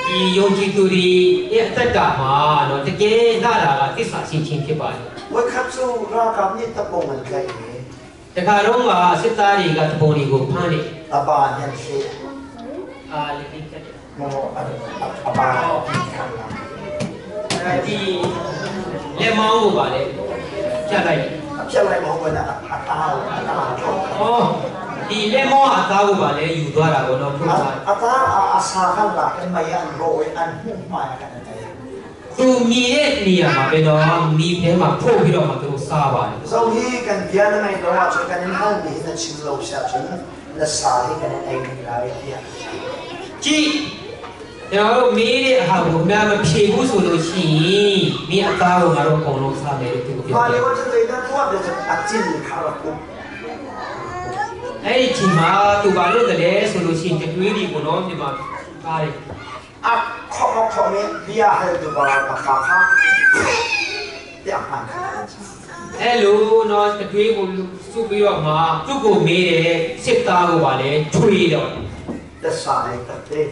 ဒီယုံကြည်သူတွေရဲ့အသက်တာမှာနော်တကယ်လာတာကသစ္စာရှိခြင်းဖြစ်ပါတယ် 我看住那个你得帮人来的， တခါတော့ကစစ်သားတွေကတပုံတွေကိုဖမ်းတယ် 阿爸年轻， အာလက်ပြီးတက်တယ် 我阿阿爸看啦。 အဲဒီလက်မောင်းကိုပါလေဖြတ်လိုက်တယ် ဖြတ်လိုက်မဟုတ်ဘူးလားအသားအသားတော့ ။အော်ဒီလက်မောင်းအသားကိုပါလေယူသွားတာပေါ့နော်ထုတ်သွားတယ် အသားအစာခလာကမယန်ရိုအန်ဟုမာကန်တဲ့ ။သူမြည်တဲ့နေရာမှာပဲတော့မိထဲမှာဖို့ပြီးတော့မှသူတို့စားပါတယ် ဆိုဟီကန်ပြန်နေတော့ချကန်ဟန်ဒီနချင်းလို့ရှာချင်းနစာဟီကန်အိမ်လာရ ။ကြည့်ကျွန်တော်တို့မေးတဲ့ဟာကိုအများမဖြေဘူးဆိုလို့ရှိရင်မိအသားကိုငါတို့အကုန်လုံးစားမယ်လို့သူကပြော မာ တယ် လီဝတ်တဲ့တော့တဲ့အချင်းခါရကူ ။အဲ့ဒီချိန်မှာသူဘာလို့တလဲဆိုလို့ရှိရင်တတွေးဒီကိုတော့ဒီမှာကားတယ် အခေါမခေါမေဘီယာဟဲဒဘာဘာခါခါပြန်မှန်ခါ ။အဲ့လိုနော်တတွေးကိုစုပြီးတော့မှသူ့ကိုမေးတယ်စစ်သားကိုပါလေချွေတော့ တဆာလေးတဲ့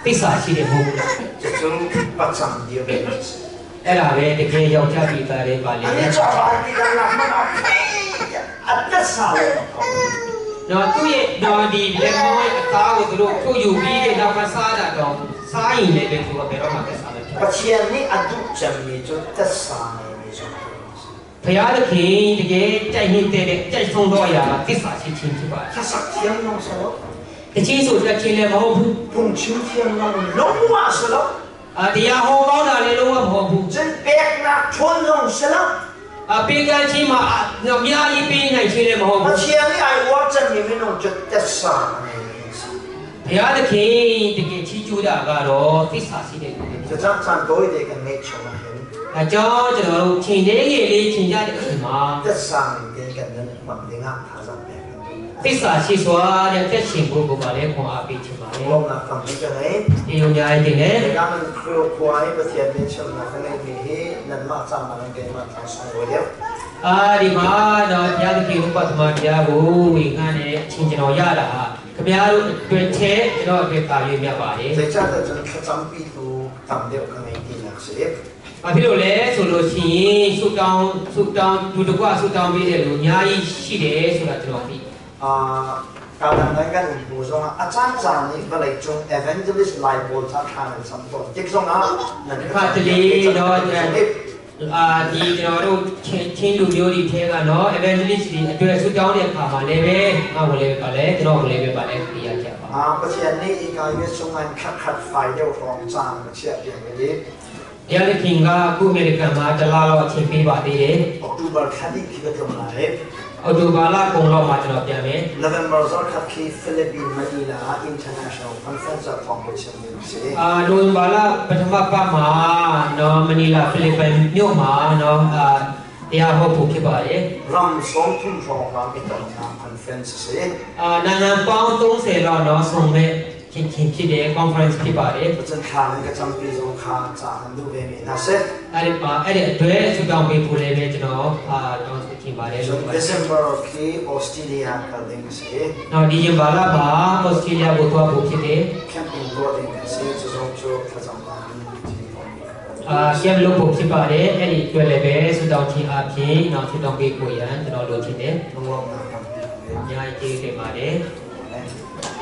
သစ္စာရှိတယ်မဟုတ်ဘူးလား ကျကျပတ်စံဒီပဲ အဲ့ဒါပဲတကယ်ယောက်ျားပြည်သားတွေပါလေ အမေချာပါဒီကလာမနာအသက်ဆာလေး နော်သူ့ရဲ့နော်ဒီလက်မောင်းရဲ့အသားကိုသူတို့ထုတ်ယူပြီးတဲ့နောက်မှာစားတာတော့စားရင်လည်းပဲသူကဘယ်တော့မှသက်သာမဖြစ် ပချင်နိအတုချမီကျသက်ဆာနေမီဆို ဘုရားသခင်တကယ်ကြိုက်နေတဲ့ကြိုက်ဆုံးတော့အရာကသစ္စာရှိခြင်းဖြစ်ပါတယ် 他是天龙是喽， တချင်းဆိုတက်ချင်းလည်းမဟုတ်ဘူး 凤青天龙龙啊是喽， အာတရားဟောကောင်းတာလည်းလုံးဝမဟုတ်ဘူး 真白那春龙是喽， အာပေးကမ်းချင်းမှာအများကြီးပေးနိုင်ခြင်းလည်းမဟုတ် 我 ဘူး 天你爱我真你们弄就得啥呢？ ဘုရားသခင်တကယ်ချီးကျူးတာကတော့သစ္စာရှိတဲ့လူတွေ จะจ้างจานโดยเด็กกันเนชมาเห็น ။အကြောင်းကျွန်တော်တို့ချိန်လေးကြီးလေးချိန်ကြတဲ့အချိန်မှာ จะสร้างเด็กกันนั้นมันเด้งอ่ะทาสักแบบ သစ္စာရှိစွာတဲ့သက်ရှင်ဖို့ကိုပါလဲခွန်အားပေးချင်ပါတယ် ลงนะฟังนี้กันไหน ။ဒီလိုများတင်တယ် ในการมันครัวควายประเทียนเป็นชมนะกันในมีที่นั่นมาจำมานั่นเกมาทางสองเดียว ။အာဒီမှာတော့ဘုရားသခင်ဥပသမတရားကိုဝေငှနဲ့အချင်းကျွန်တော်ရတာဟာခင်ဗျားတို့အတွက်ချက်ကျွန်တော်အတွက်ပါရွေးမြတ်ပါတယ် 在这的真可长比都长掉可能一点是。 ။ဘာဖြစ်လို့လဲဆိုလို့ရှိရင်ဆုတောင်းဆုတောင်းဒုတကွဆုတောင်းပေးတဲ့လူအများကြီးရှိတယ်ဆိုတာကျွန်တော်သိ 啊，教堂咧跟唔上啊，阿张站呢不嚟中 evangelist 嚟播他看人差不多，激中啊， ။ခါတလေတော့အာဒီကျွန်တော်တို့ချင်းချင်းလူမျိုးတွေထဲကနော် evangelist တွေအတွက်ဆုတောင်းတဲ့အခါမှာလည်းပဲငါ့ကိုလည်းပဲပါလဲကျွန်တော်ကိုလည်းပဲပါလဲသိရကြပါ 啊，不似呢依家月中啊，咔咔快又放站个切变嘅啲 ။တရားသခင်ကအခုအမေရိကန်မှာတစ်လားလောက်အချိန်ပေးပါသေးတယ် ，October ခါဒီခိကတုံလာဟဲ့ ။အော်တိုဘာလကုန်လောက်မှာကျွန်တော်ပြန်မယ် November ဇောခတ်ခိဖိလစ်ပင်းမနီလာ International Conference of Foundation စီ ။အာနိုဝင်ဘာလပထမပတ်မှာနော်မနီလာဖိလစ်ပိုင်မြို့မှာနော်အာတရားဟောဖို့ဖြစ်ပါတယ် ရမ်ဆောင်ထုံဆောင်ရမ်အတနာ conference စီ ။အာနိုင်ငံပေါင်း30လောက်နော်ဆုံမဲ့ချင်းချင်းဖြစ်တဲ့ conference ဖြစ်ပါတယ် ပစံခါငကချမ်ပီဇောခါချာဟန်ဒူဝေမီနာစေ ။အဲ့ဒီမှာအဲ့ဒီအတွက်ဆုတောင်းပေးဖို့လည်းပဲကျွန်တော်အာတောင်းဆိုချင်ပါတယ်လို့ December ခိ Australia ကလင်းစီ နော်ဒီရင်ဘာလမှာဩစတြေးလျကိုသွားဖို့ဖြစ်တယ် camping boarding စီဇောချိုခဇမ်လာ ။အာရှမ်လို့ဖို့ဖြစ်ပါတယ်။အဲ့ဒီအတွက်လည်းပဲဆုတောင်းခြင်းအပြင်နော်ဆုတောင်းပေးဖို့ရန်ကျွန်တော်လိုချင်တယ် လုံလောက်နာကံ ။အများကြီးကျေးဇူးတင်ပါတယ်။ အဲ